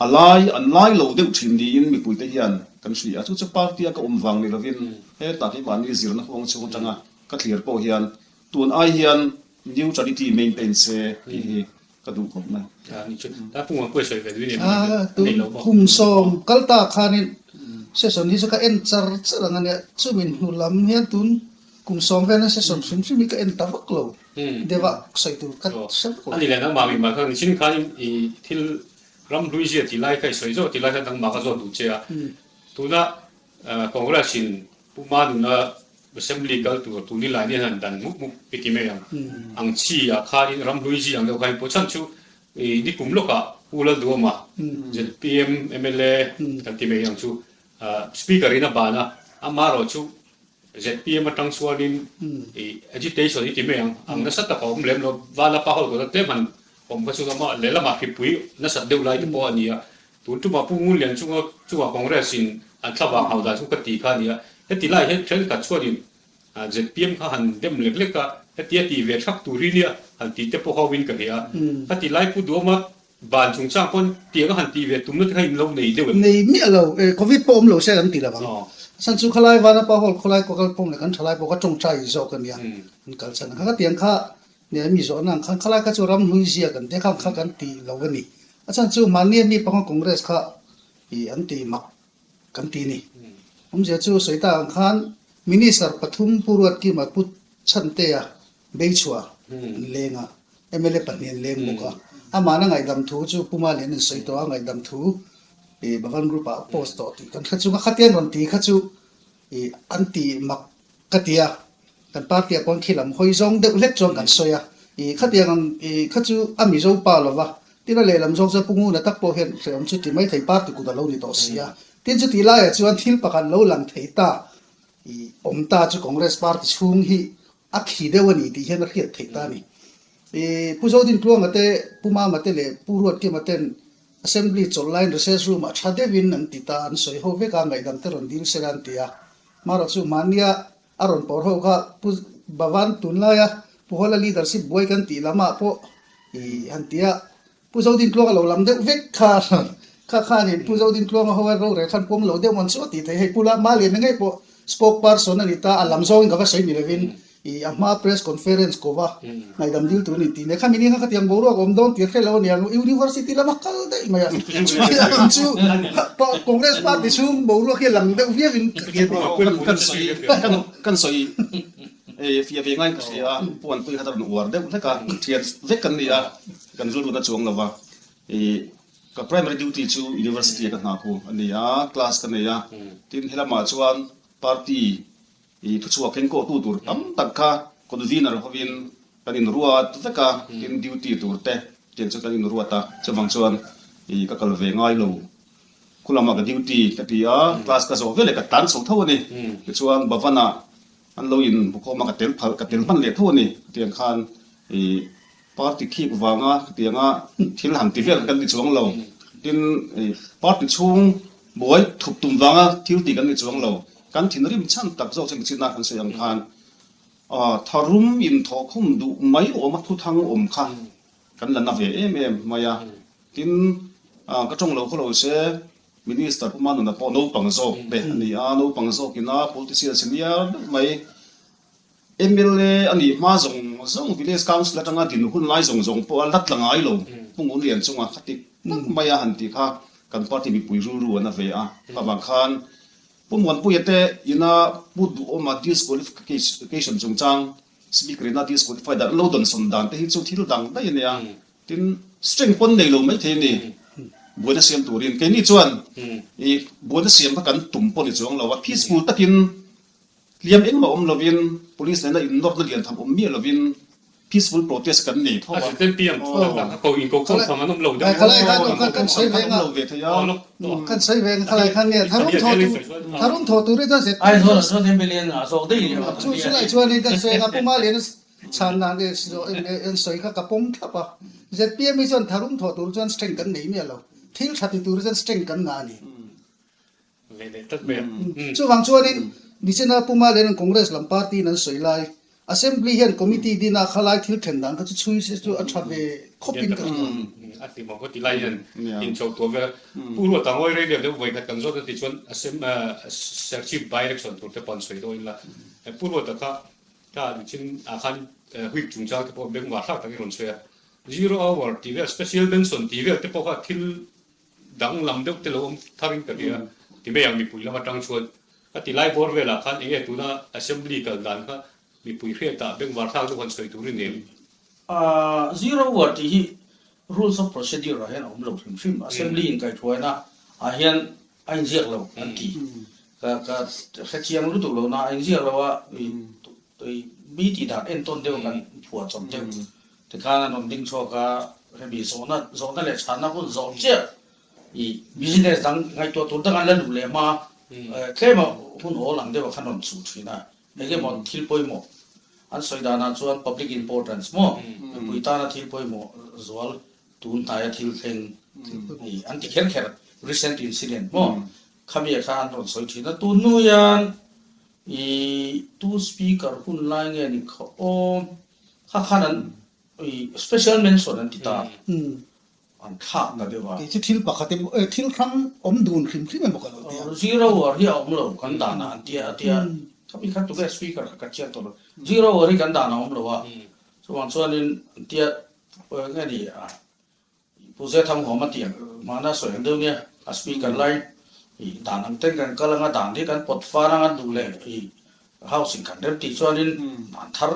A lai an lai lo deuh thin niin mipuite hian kan hria a, chu chu party a ka awm vang ni lovin hetah hi mahni zirna huang chhung atanga ka thlir pawh hian tun ai hian neutrality maintain se tih hi ka duh khawp mai. Tun kum sawm kal ta khanin session hi chu ka en char char ang a nia, chumi hnu lam hian tun kum sawm vela session hrim hrim hi ka en ta vak lo deuh a, sawi tur ka hre vak lo. A ni leh nangmah mimah khan nichin khanin i thil Ram hlui zia tih lai kha i sawi zawh tih lai kha nangmah ka zawt duh che a. Tuna Congress in Pu Manuna Assembly kal tur tuni lai nia han dan mup mup i ti mai ang. Ang chi ah khanin ram hlui zia ang deuh kha in pawh chhan chu i nikum lawkah Pu Lalduhawma zpm mla kan ti mai ang chu Speaker in a ban a, amaherawh chu zpm atang chuanin i agitation i ti mai ang, ang nasa tak a awm lem lo, Vanapa ho tawhna tlem han awm kha chu amah lehlamah hripui nasat deuh lai te pawh a ni a, tun tumah Pu Ngunlian chunga chungah Congress in an thlavang hau dan chu ka ti kha a ni a, heti lai hian thenkhat chuanin zpm kha han dem lek lek a, hetia tih ve thak tur hi nia han tih te pawh ho in ka hria a, khati lai Pu Duhawma Van chungchang pawn tiang a han tih ve tumna te kha in lo nei deuh em? Nei miah lo, e Covid pawh awm lo se kan ti lo ang. A chhan chu khalai Vanapa Hall khawlai kaw kal pawm leh kan thalai pawh kha tawngtai zawk a nia. An kal chhan ang kha. Khatiang kha nia mi zawhna ang khan khalai kha chu ram hlui zia kan tia khang kha kan ti lo a ni. A chhan chu mahni a mi panga Congress kha i an ti mak kan ti ni. Awmzia chu sawi ta ang khan Minister pathum Pu Ruatkima Pu Chhantea Beichhuah an leng a, mla pahnih an leng bawk a. Amahna ngaihdam thu chu Puma lian an sawi tawh a, ngaihdam thu ih Bhavan Group ah a post tawh tih kan hre chung a, khatian rawn ti kha chu ih an ti mak ka ti a, kan party ah pawh khi lam hawi zawng deuh hlek chuan kan sawi a, ih khatiang ang ih kha chu a Mizo pa lo va, tin a lehlam zawng chuan Pu Nguna tak pawh hian hrehawm chu ti mai thei party kut a lo ni tawh si a, tin chutih laiah chuan thil pakhat lo lang thei ta ih awm ta chu Congress party chhung hi A khi deuh a ni tih hian a hriat theih ta a ni. I Pu Zodintluanga te, Pu Mama te leh Pu Ruatkima ten Assembly chawlh laiin recess room ah tha deuhin an ti ta, an sawi ho vek a, ngaihdam te rawn dil sela an ti a. Marawh chu mahnia a rawn pawr ho kha Pu Bhavan tunlaia Pu Hawla leadership buai kan tih lamah pawh i han ti a, Pu Zodintluanga lo lam deuh vek kha kha khanin Pu Zodintluanga ho a rorel khan pawm lo deuh man chu a tih theih hei Pu Malian na ngei pawh spoke person a ni ta a lam zawngin ka va sawi ni lovin. I a hma press conference ko va ngaihdam dil tur a ni tih nen khami ni kha khatiang boruak a awm dawn tih a hre lo a ni ang university lama kal daih mai a chutiang chu Congress party chhung boruak hi a lang deuh viau in ka hria a ni. Kan sawi kan sawi fiah ve ngaiin ka hria a puan pui kha ta rawn uar deuh hlek a thian vek kan ni a kan rilru na chuang lo va i ka primary duty chu university a ka hna khu a ni a class ka nei a tin helamah chuan party I thuchhuak kengkawh tu tur tam tak kha convener hovin kan inruat vek a, tin duty tur te tiang chuan kan inruat a, chuvang chuan i ka kal ve ngai lo. Khulamah ka duty ka ti a, class ka zawh veleh ka tlan chho tho a ni. Tichuan Bhavan-ah an lo inbukhawm a, ka tel phal, ka tel hman leh tho a ni. Tiang khan i Party khik vanga khatianga thil han ti vel kan ni chuang lo. Tin, party chhung buai thup tum vanga thil ti kan ni chuang lo. Kan thinrim chhan tak zawk chu engchina kan sawi ang khan tharum inthawhkhum duh mai awma thuthang awm kha kan la na ve em em mai a. Tin, ka tawng lo khaw lo se Minister Pu Manuna pawh naupang zawk te a ni a, naupang zawkina politician senior deuh mai Mla a nih hma zawng zawng Village Council atanga din hun lai zawng zawng pawh a la tla ngai lo. Pu Ngunlian chunga kha tik tak mai a han tih kha kan party mipui rilru an a ve a. Avang khan Pu Muanpuia te ina Pu Duhawma disqualification chungchang Speaker ina disqualify dan an lo dawnsawn dan te hi chu thil dang daih a nia. Tin, strength pawn nei lo maithei a ni buaina siam turin. Keini chuan i buaina siam kha kan tum pawh ni chuang lo a, peaceful takin Hliam engmah awm lovin, police nena innawrhna lian tham awm miah lovin peaceful protest kan nei tho a. Ve leh tlat mai a. Chuvang chuanin Nichina Puma leh Congress lam party in an sawi lai, Assembly hian committee dina khalai thil then dan kha chu chhui se chu a tha ve khawp in ka hria. A ti maw ka ti lai hian inchho tuah vel. Pu Ruata ngawi rei deuh deuh vawi khat kan zawt a ti chuan Serchhip by election tur te pawh an sawi dawn ila. Pu Ruata kha kha nichin ah khan whip chungchang te pawh bengvar thlak tak i rawn sawi a. Zero hour tih vel special mention tih vel te pawh kha thil Danglam deuh te lo awm thar in ka hria. Ti mai ang mipui lam atang chuan ka ti lai bawr velah khan enge tuna assembly kal dan kha mipui hriatah bengvar thlak deuh han sawi tur i nem. Zero hour tih hi rules of procedure ah hian a awm lo hrim hrim. Assembly in kaihhruaina ah hian a inziak lo an ti. Ka ka hrechiang lutuk lo na a inziak lo a mi tih dan entawn deuh kan phuah chawp deuh. Tikhan an rawn ding chhuak a, hemi zawhna zawhna leh chhanna hun zawh chiah i business dang ngaihtuah tur dang an la luh leh hma tlem a hun awl ang deuh a khan rawn chhuh thin a, eng emaw thil pawimawh an sawi danah chuan public importance maw mipui tana thil pawimawh zual tun hnaia thil thleng i an ti kher kher recent incident maw khami ah khan an rawn sawi thin a, tun hnu hian i tu speaker hun lai nge ni kha aw. Kha khan an special mention an ti ta, an thlak ta deuh a. Kei chu thil pakhat emaw, thil hrang awm dun hrim hrim emaw ka lo ti a. Zero hour hi a awm lo kan danah an ti a, a ti a. Khami kha tuke speaker kha ka chiang tawh lo. Zero hour hi kan danah a awm lo a, chuvang chuanin an ti a, nge ni a. Pu Zethanghuam a tih ang hmana sawi ang deuh nia, a speaker lai i dan ang ten kan kal anga dan hi kan pawt far anga duh leh i house in kan rem tih chuanin dan thar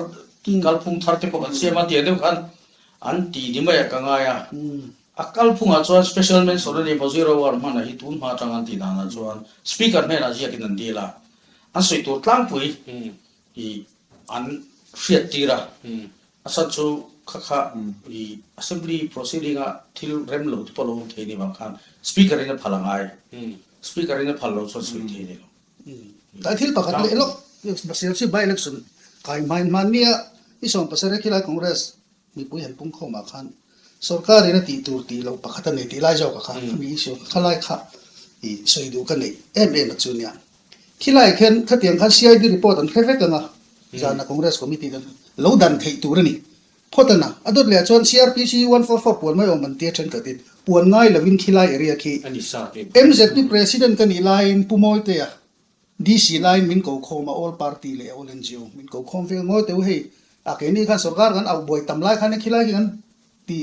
kalphung thar te pawh kan siam a tih ang deuh khan an ti ni mai a ka ngai a. A kalphungah chuan special mention a ni maw zero hour hmanah hi tun hma atang an tih danah chuan speaker hnenah ziakin an dil a, an sawi tur tlangpui i an hriat tir a. A chhan chu kha kha i assembly proceeding a thil rem lo te pawh lo awm thei ni vang khan speaker in a phal a ngai. Speaker in a phal lo chuan sawi thei ni lo. Tlai thil pakhat leh lawk Serchhip by election kai hmain hmannia i 17 khilai Congress mipui han pung khawmah khan Sorkar in a tih tur tih loh pakhat a nei tih lai zawk a kha, khami issue kha khalai kha i sawi duh ka neih em em a chu nia. Khilai khian khatiang khan CID report an hre vek ang a, zana Congress committee ten lo dan theih tur a ni. Phawt a na, a dawt leh ah chuan CRPC 144 puan mai awm an tia thenkhatin puan ngai lovin khilai area khi MZP president ka nih laiin Pu Mawitea. DC laiin min ko khawm a, all party leh all NGO min ko khawm vel ngawi teu hei. A keini khan sorkar kan auh buai tam lai khan khilai hi kan ti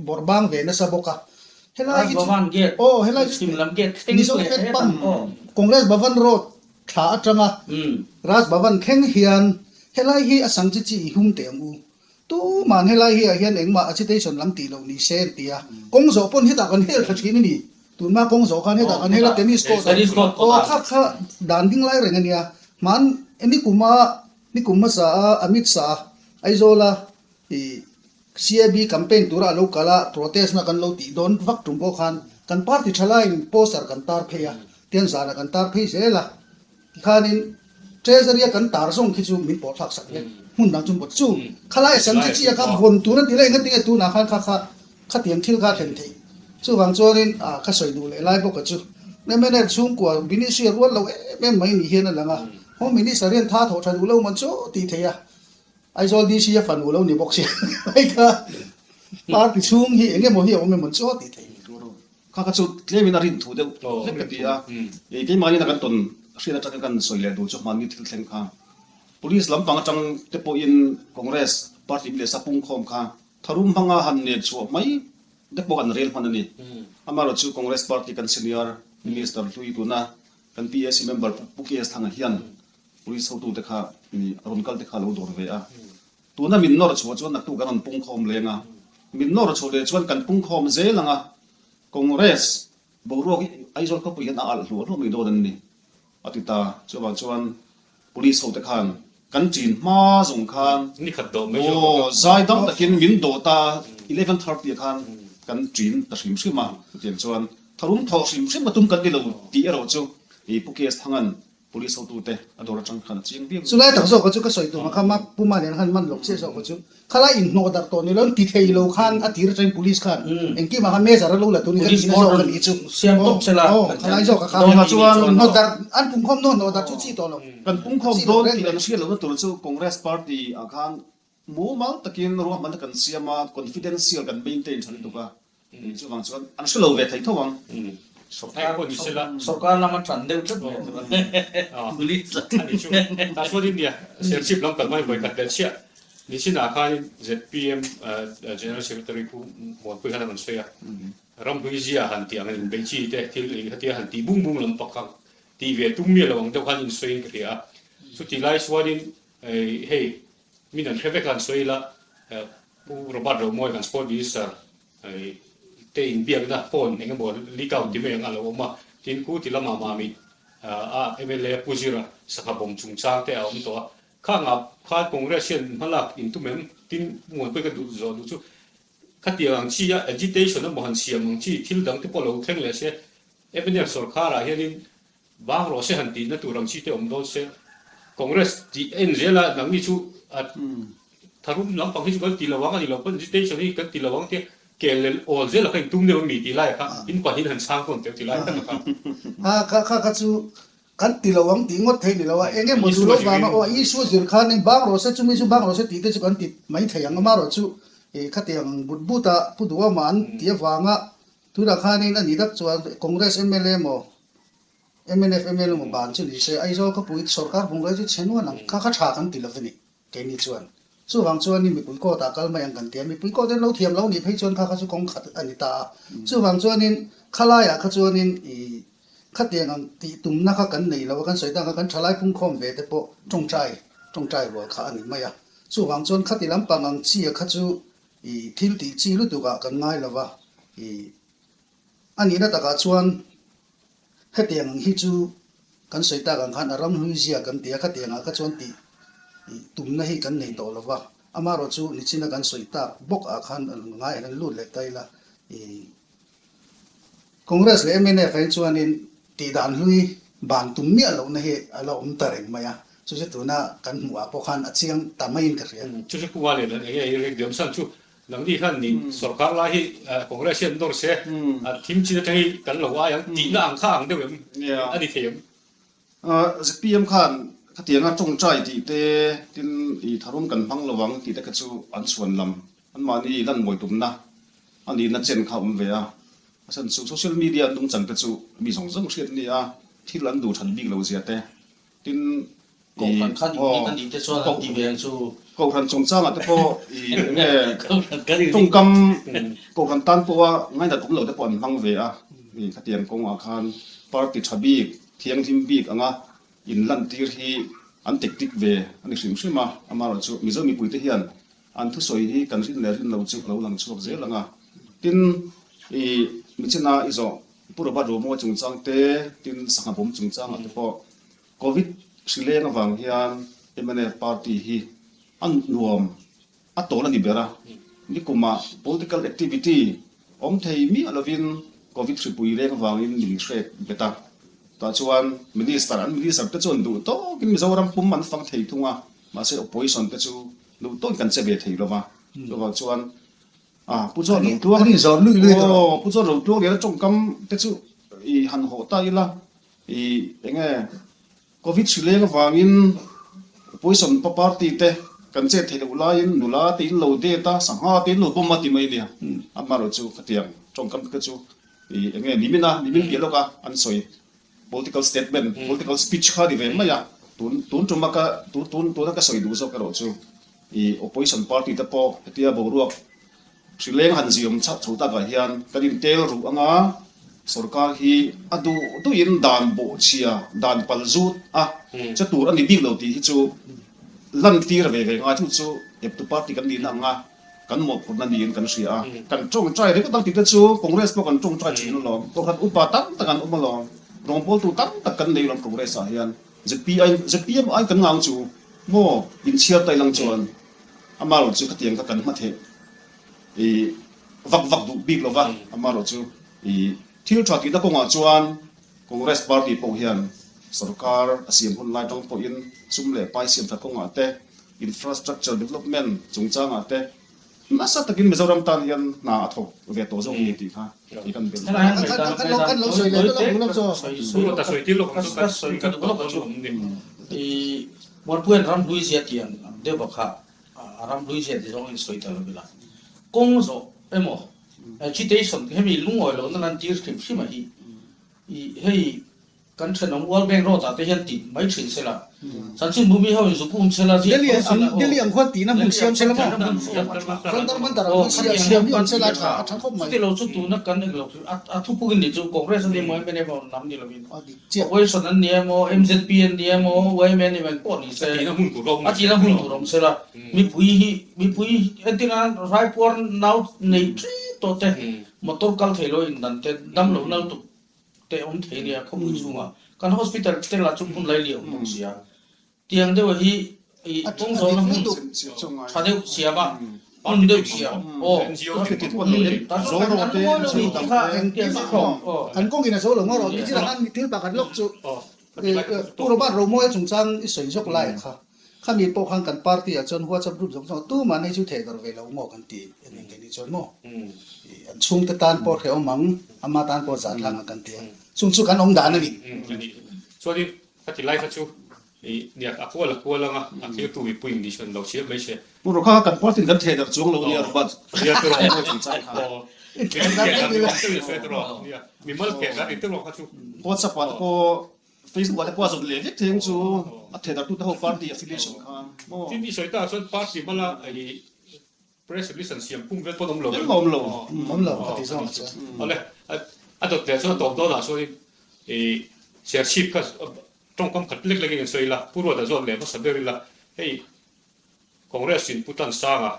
bawrh bang ve nasa bawk a. Helai hi chu aw helai chu Mizo Fed Pump Congress Bhavan Road thla atanga Raj Bhavan thleng hian helai hi a sang chi chi i hum teh ang u. Tuman helai hi ah hian engmah agitation lam tih loh ni se an ti a. Kawng zawh pawn hetah kan hel thla thin a ni. Tunhma kawng zawh khan hetah kan hel a tennis court ah aw kha kha dan ding lai reng a nia. Hman nikuma nikum hmasa a Amit Shah Aizawla ih CAB campaign tura a lo kal a protest na kan lo tih dawn vak tum pawh khan kan party thalaiin poster kan tar phei a tian zanah kan tar phei zel a. Tikhanin Treasury a kan tar zawng khi chu min pawh thlak sak vek. Hmun dang chu pawh chu khalai a sam chi chi a kha vawn tur an ti lai engatinge tunah khan kha kha khatiang thil kha a thlen theih. Chuvang chuanin ah ka sawi duh leh lai bawk a chu mnf chhungkua Ministry a rual lo em em mai ni hian a lang a. Home Minister hian tha thawh tha duh lo man chu tih theih a. Aizawl DC a fanu lo ni bawk sia hei kha party chhung hi eng emaw hi a awm emaw chu tih theih. Kha kha chu tlemin a rin thu deuh hlek ka ti a, keimahni kan tawn hriat atanga kan sawi leh duh chu hmanni thil thleng kha Police lampang atang te pawhin Congress party mi leh sa pungkhawm kha tharum hmanga han nen chhuah mai te pawh an rel hman a ni. Amaherawh chu Congress party kan senior minister hlui tuna kan PAC member Pu KS Thanga hian Police hotute kha a rawn kal te kha a lo dawr ve a. Tuna min nawr chhuah chuan naktuk kan rawn pungkhawm leng a, min nawr chhuah leh chuan kan pungkhawm zel ang a, Congress boruak hi Aizawl khawpui hian a alh hluah hluah mai dawn an ni, a ti ta. Chuvang chuan Police hote khan kan chin hma zawng khan aw zai dam takin min dawh ta 11:30 ah khan kan chin ta hrim hrim a, chutiang chuan tharum thawh hrim hrim a tum kan ni lo tih erawh chu Pu KS Thanga'n Police hotute a dawr atang khan a chiang viau. Chulai tak zawk chu ka sawi tum a kha Pu Malian khan man lawk chiah zawk chu khalai inhnawh darh tawh ni lo ti thei lo khan a tir atangin police khan engkim ah khan measure a lo la tur ni ka tihna zawk a nih chu aw khalai zawk a kha hnawh darh an pungkhawm dawn hnawh darh chu chi tawh lo. Kan pungkhawm dawn tih an hriat lohna tur chu Congress party ah khan Mumal takin ruahmanna kan siam a, confidential kan maintain tha lutuk a, chuvang chuan an hre lo ve thei tho ang. Sorkar lama tan deuh tlat mai a police a ni chu. Tah chuan India Serchhip lam kal mai vawi khat leh chiah nichinah khanin zpm General Secretary Pu Muanpui khan a rawn sawi a, ramhlui zia han tih ang in beih chi te thil eng khatia han tih bung bung lam pakhat tih ve tum miah lo ang deuh khan insawiin ka hria a, chutih lai chuanin hei Min an hre vek a, an sawi ila Pu Robert Romawi kan Sport Minister te inbiakna phone eng emaw leak out ti mai ang a lo awm a, tin khu ti lamah Mamit a mla Pu Zira sangha bawm chungchang te a awm tawh a, khangah khan Congress hian hmalak intum em? Tin Pu Muanpui ka duh zawh duh chu khatiang ang chi a agitation emaw han siam ang chi thil dang te pawh lo thleng leh se mnf sorkharah hianin Bang rawh se han tihna tur ang chi te awm dawn se, Congress tih en zel a, nangni chu a tharum lampang hi chu kan ti lo ang a ni lo pawn agitation hi kan ti lo ang tia kel leh awl zel a kha intum deuh a mi tih lai kha in pahnih han chhang tawn teuh tih lai tak a kha. Ha kha kha kha chu kan ti lo ang tih ngawt thei ni lo a, eng emaw duh lo vanga aw issue zir khan in bang rawh se chumi chu bang rawh se tih te chu kan ti mai thei ang amarawh chu ih khatiang but but a Pu Duhawma an tih avanga tunah khanin a nih tak chuan Congress mla maw Mnf mla emaw ban chu ni se, Aizawl khawpui sorkar bungrel chu chhe nuan ang kha kha tha kan ti lo a ni keini chuan. Chuvang chuanin mipui court ah kal mai ang kan ti a, mipui court in lo thiam lo nih phei chuan kha kha chu kawng khat a ni ta a. Chuvang chuanin khalaiah kha chuanin ih khatiang ang tih tumna kha kan nei lo a, kan sawi tak ang kha kan thalai phungkhawm ve te pawh tawngtai tawngtai rual kha a ni mai a. Chuvang chuan khati lampang ang chi a kha chu ih thil tih chi lutuk ah kan ngai lo va, ih a nihna takah chuan Hetiang ang hi chu kan sawi tak ang khan a ram hlui zia kan ti a, khatiang ah kha chuan tih tumna hi kan nei tawh lo va, amaherawh chu nichina kan sawi tak bawk ah khan ngai an lut leh ta ila ih Congress leh mnf ah hi chuanin tih dan hlui ban tum miah lohna hi a la awm ta reng mai a, chu chu tuna kan hmuh ah pawh khan a chiang ta maiin ka hria. Chu chu Pu Valian eng nge i rek diam san chu Nangni khan nih sorkar lai hi Congress hian nawr se a thim chin atang hi kan lo ai ang tihna ang kha ang deuh em a ni thei em? Zpm khan khatianga tawngtai tih te tin i tharum kan hmang lo ang tih te kha chu an chhuan lam anmahni lan mawi tumna a nihna chen kha a awm ve a, a chhan chu social media an nungchang te chu mi zawng zawng hriat a ni a, thil an duh that bik lo zia te. Tin, i, Kohhran khan aw, unit a nih te chuan an ti ve ang chu. Kohhran chungchangah te pawh i eng nge Kohhran kan unit. tawngkam Kohhran tan pawha ngainat awm lo te pawh an hmang ve a, i khatiang kawngah khan party tha bik, thianghlim bik anga inlantir hi an tactic ve a ni hrim hrim a, amaherawhchu Mizo mipuite hian an thusawi hi kan rin leh rin lo chu a lo lang chhuak zel ang a. Tin, i michina i zawh Pu Robert Romawi chungchang te, tin sangha bawm chungchangah te pawh Covid hri leng avang hian mnf party hi a nuam a tawl a ni ber a, nikumah political activity awm thei miah lovin Covid hripui leng avangin min hrek bet a, tah chuan Minister an Minister te chuan duh tawkin Mizoram pum an fang thei thung a, mahse opposition te chu duh tawkin kan che ve thei lova, chuvang chuan Pu John Rotluang aw Pu John Rotluang leh a tawngkam te chu i han hawh ta ila i enge Covid hri leng avangin Poison pa party te kan chet theih loh laiin nula te in lo det a, sangha te in lo bawm a ti mai nia. Amaherawhchu chu khatiang tawngkam te chu i enge nimin a, nimin piah lawk a an sawi political statement, political speech kha a ni ve mai a. Tun tun tuma ka tun tun tuna ka sawi duh zawk erawh chu i opposition party te pawh hetia boruak Hri leng han ziawm chhak chho takah hian kan intel ruh anga sorkar hi a duh duhin dan bawhchhia, dan pal zut a che tur a ni bik lo tih hi chu lantir ve ve ngai. Chu chu eptu party kan nihna anga kan mawhphurhna niin kan hria a. Kan tawngtai ringawt ang tih te chu Congress pawh kan tawngtai thin alawm, Kohhran upa tam tak an awm alawm, rawngbawltu tam tak kan nei alawm Congress ah hian. ZPM ai kan ngang chu maw inchhiar ta ilang chuan Amaherawh chu khatiang kha kan hma theih i vak vak duh bik lova, amaherawh chu i thil tha tihna kawngah chuan Congress party pawh hian sorkar a siam hun lai tang pawhin sum leh pai siam that kawngah te, infrastructure development chungchangah te nasa takin Mizoram tan hian hna a thawk ve tawh zawk a ni tih kha i kan belh. Mualpuian ramhlui zia tih ang deuh bak kha a ramhlui zia ti zawngin sawi ta lo ila. Kawng zawh emaw agitation hemi lungawi lohna lan tir hrim hrim a hi i hei kan thenawm World Bank road ah te hian tih mai thin sela chanchin bumi ho in zuk um sela ziak tho sela aw. Delhi ang khuan tihna hmun siam sela maw? Jantar Mantar ang khuan siam siam hi awm sela a tha a tha khawp mai. Chuti lo chu tuna kan eng lo a thupukin ni chu Congress a ni emaw mnf lam ni lovin Opposition an ni emaw, mzp an ni emaw, yma an ni emaw engpawh ni se, a tihna hun tur awm se la, mipui hi, mipui entirna raipuar nau nei ṭep tawh te, motor kal thei lo indan te, damlo nal tuk te awm thei nia khawpui chhungah, kan hospital te lah chu hmun laili a awm bawk si a. Tiang deuh hi i kawng zawhna hmun tha deuh siam a, hmun deuh siam aw. Kan kawngin a zo lo ngaw rawh ni chirah khan thil pakhat lawk chu Pu Robert Romawia chungchang i sawi zawk lai kha khami pawh khan kan party ah chuan WhatsApp group zawng zawng tumah nei chu theh darh ve lo maw kan ti a ni nge ni chuan maw an chhungte tan pawh hrehawm ang ama tan pawh zahthlak ang kan ti a chung chu kan awm dan a ni. Chuanin ka ti lai kha chu I niak a kual a kual anga a thirtu mipui in dihhran lo siam mai se. Pu Rokha kan party in kan theh darh chuang lo nia Robert. Nia te rawh. Mi mal theh darh ni te rawh kha chu. WhatsApp ah te pawh Facebook ah te pawh a zawt leh vek thei ang chu a theh darh tu te ho party affiliation kha maw. Tin i sawi ta chuan party mala i Press release an siam pum vel pawn awm lo. Engmah awm lo. Awm lo ka ti zawng chuan. Awle, a dawt leh chuan a tawp dawnah chuanin i Serchhip kha tawngkam khat lek lekin an sawi ila, Pu Ruata zawt leh hmasa ber ila, hei Congress in Pu Tansanga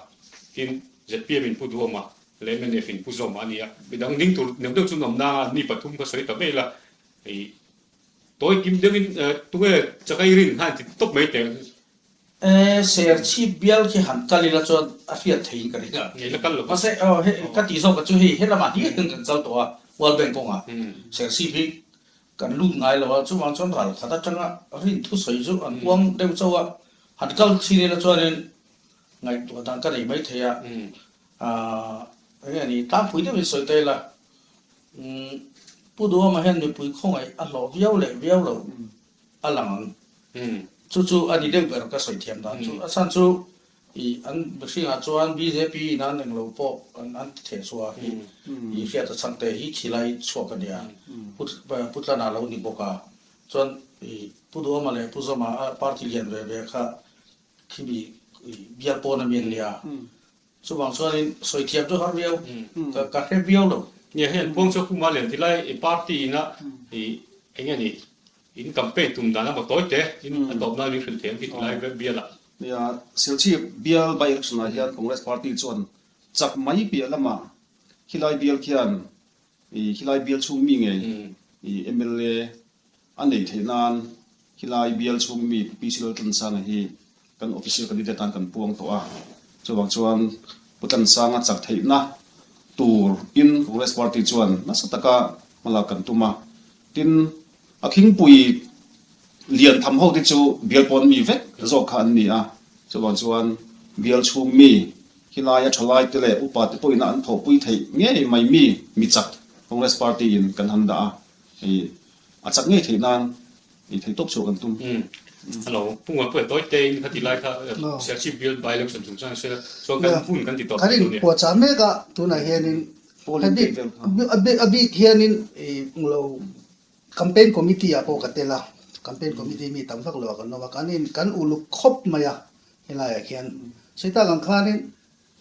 tin zpm in Pu Duhawma leh mnf in Pu Zawma a ni a, midang ding tur neuh deuh chu an awm nanga an mi pathum kha sawi ta mai ila, hei tawi kim deuhin tunge chakai rin khan ti tawp mai teh. E, Serchhip bial khi han kal ila chuan a hriat theiin ka ring a. Ngei la kal lo va. Mahse, aw hei ka tih zawk chu hei helamah hliah hian kan kal tawh a, World Bank kawngah Serchhip hi kan lut ngai lo a, chuvang chuan ral khat atanga rin thusawi chu an uang deuh chauh a, han kal thin ila chuanin ngaihtuah dan ka nei mai thei a, aah eng nge ni tlangpui deuhin sawi ta ila, umm Pu Duhawma hian mipui khawngaih a hlawh viau leh viau lo a lang ang. Chu chu a ni deuh ber ka sawi thiam dan chu. A chhan chu i an mihringah chuan bjp in an englo pawh an an ti theh chhuah hi i hriat a chhangte hi khilai chhuak a nia. Pu Tlana lo ni bawk a. Chuan. I Pu Duhawma leh Pu Zama a party lian ve ve kha khimi bial pawn a mi an nia. Chuvang chuanin sawi thiam chu har viau, ka hre viau lo. Nia hei an puang chu Pu Malian ti lai i party ina i eng nge ni in campaign tum dan a maw tawi te in a tawp nan min hrilh thei ang khi ti lai bial ah. Nia Serchhip bial by election ah hian Congress party chuan chak mai piah lamah khilai bial khian i khilai bial chhung mi ngei i mla A neih theih nan khilai bial chhung mi Pu PC Laltlansanga hi kan official candidate atan kan puang tawh a. Chuvang chuan Pu Tlansanga chak theihna tur in Congress party chuan nasa taka hmalak kan tum a. Tin, a khingpui lian tham ho te chu bial pawn mi vek zawk kha an ni a. Chuvang chuan bial chhung mi khilaia thalai te leh upa te pawhin a an thawhpui theih ngei mai mi mi chak Congress party in kan han dah a. Hei a chak ngei theih nan ei theih tawp chhuah kan tum. Hello, Pu Ngapuia tawi tein kha ti lai kha Serchhip bial by election chungchang se chuan kan hun kan ti tawp Kan in puahchah mek a tunah hianin a bik a bik hianin lo campaign committee ah pawh ka tel a, campaign committee mi tam vak lo ah kan awm a, kan in kan uluk khawp mai a helaiah khian. Sawi tak ang khanin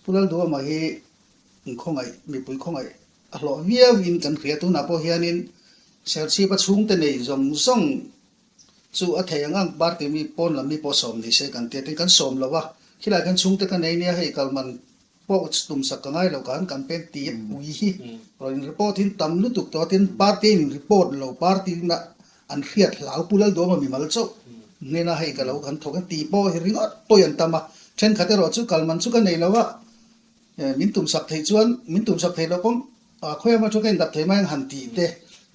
Pu Lalduhawma hi khawngaih mipui khawngaih A hlawh viau in kan hria. Tunah pawh hianin Serchhip a chhungte nei zawng zawng chu a thei ang ang party mi pawn lam mi pawh sawm ni se kan tia tin kan sawm lo a, khilai khan chhungte ka nei nia hei kal man pawh tum sak ka ngai lo khan kan pen ti pui hi rawn in report hin tam lutuk tawh a tin party in report lo party na an hriat hlau Pu Lalduama mimal chauh hnena hei ka lo kan thawk a tih pawh hi ringawt pawi an tam a, thenkhat erawh chu kal man chu ka nei lo a. Min tumsak theih chuan min tumsak theih loh pawm khawi emaw chu ka indap thei mai ang han tih te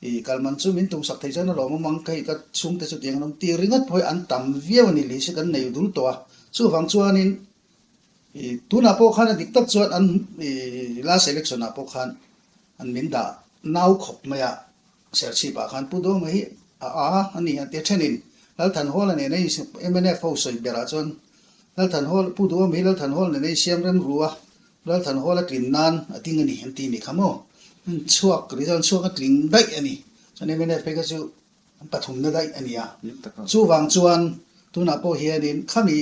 i kal man chu min tumsak theih chuan a lawmawm ang ka hei ka chhungte chu tiang an awm tih ringawt pawh hi an tam viau a ni lih si kan nei dul tawh a. Chuvang chuanin i tunah pawh khan a dik tak chuan an i last election ah pawh khan an min dah nau khawp mai a Serchhip ah khan Pu Duhawma hi a a a ni a tia thenin Lalthanhawla nena i mnf ho sawi berah chuan Lalthanhawl Pu Duhawma hi Lalthanhawl nena i siam rem ru a, Lalthanhawla tlin nan a ding a ni an ti ni kha maw? An chhuak result chhuak a tling daih a ni. Chuan mnf phei kha chu an pathumna daih a ni a. Chuvang chuan tunah pawh hianin khami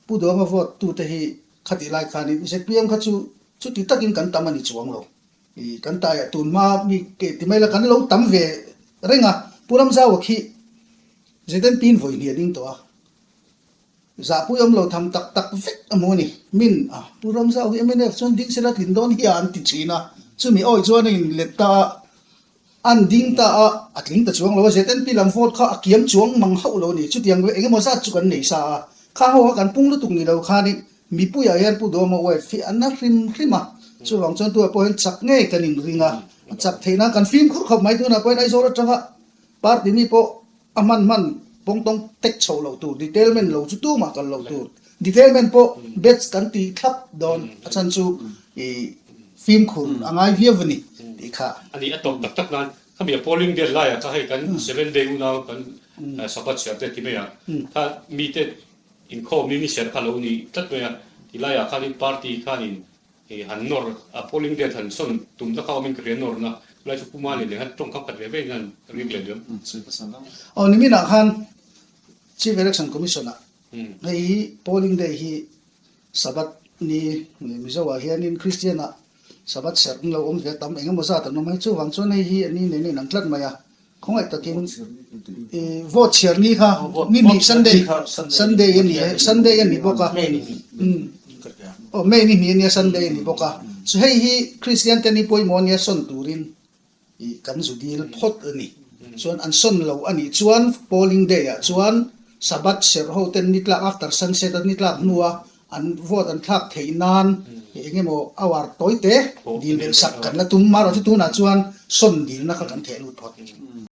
Pu Duhawma vote tute hi khatih lai khanin zpm kha chu chuti takin kan tam a ni chuang lo. I kan taiah tun hma mi ke ti mai la kan lo tam ve reng a, Pu Ramzau-a khi ZNP in vawi hnih a ding tawh a, zahpui awm lo tham tak tak vek a hmu a ni. Min a, Pu Ramzau hi mnf chuan ding sela tlin dawn hi a an ti thin a, chumi awi chuan a inlet ta a, an ding ta a, a tling ta chuang lo a, ZNP lam vote kha a kiam chuang mang hauh lo a ni. Chutiang eng emaw zat chu kan nei sa a, khang ho kha kan pung lutuk ni lo khanin Mipuiah hian Pu Duhawma wife hi a na hrim hrim a, chuvang chuan tunah pawh hian chak ngei kan inring a, a chak theih nan kan fimkhur khawp mai. Tunah pawh hian Aizawl atanga party mi pawh a hman hman pawngtawng tek chhoh loh tur, detailment lo chu tumah kal loh tur, detailment pawh batch kan ti thlap dawn a chhan chu i fimkhur a ngai viau a ni tih kha. A ni, a tawp tak tak nan khami a polling date laiah kha hei kan seven day unau kan Sabbath serh te ti mai a, kha mite Inkhawm hi ni serh kha lo ni tlat mai a, ti laiah khanin party khanin han nawr a, polling date han sawn tumna kha awmin ka hria nawrna, chulai chu Pu Mali nen khan tawngkam khat ve ve in han ring leh liam. Aw niminah khan Chief Election Commission ah hei hi polling day hi Sabbath ni Mizo ah hianin Christian ah Sabbath serh an lo awm ve tam engemaw zat an awm a, chuvang chuan hei hi a ni nen a inang tlat mai a. Khawngaih takin i vote chhiar ni kha ni hnih Sunday Sunday a ni Sunday a ni bawk a aw May ni hnih a nia Sunday a ni bawk a chu hei hi Christian te ni pawimawh a nia sawn turin i kan zu dil phawt a ni chuan an sawn lo a nih chuan polling day ah chuan Sabbath serh ho ten ni tlak after sunset a ni tlak hnua An vote an thlak theih nan eng emaw hour tawi te dil belh sak kan la tum. Marawh chu tunah chuan sawn dilna kha kan theh lut phawt.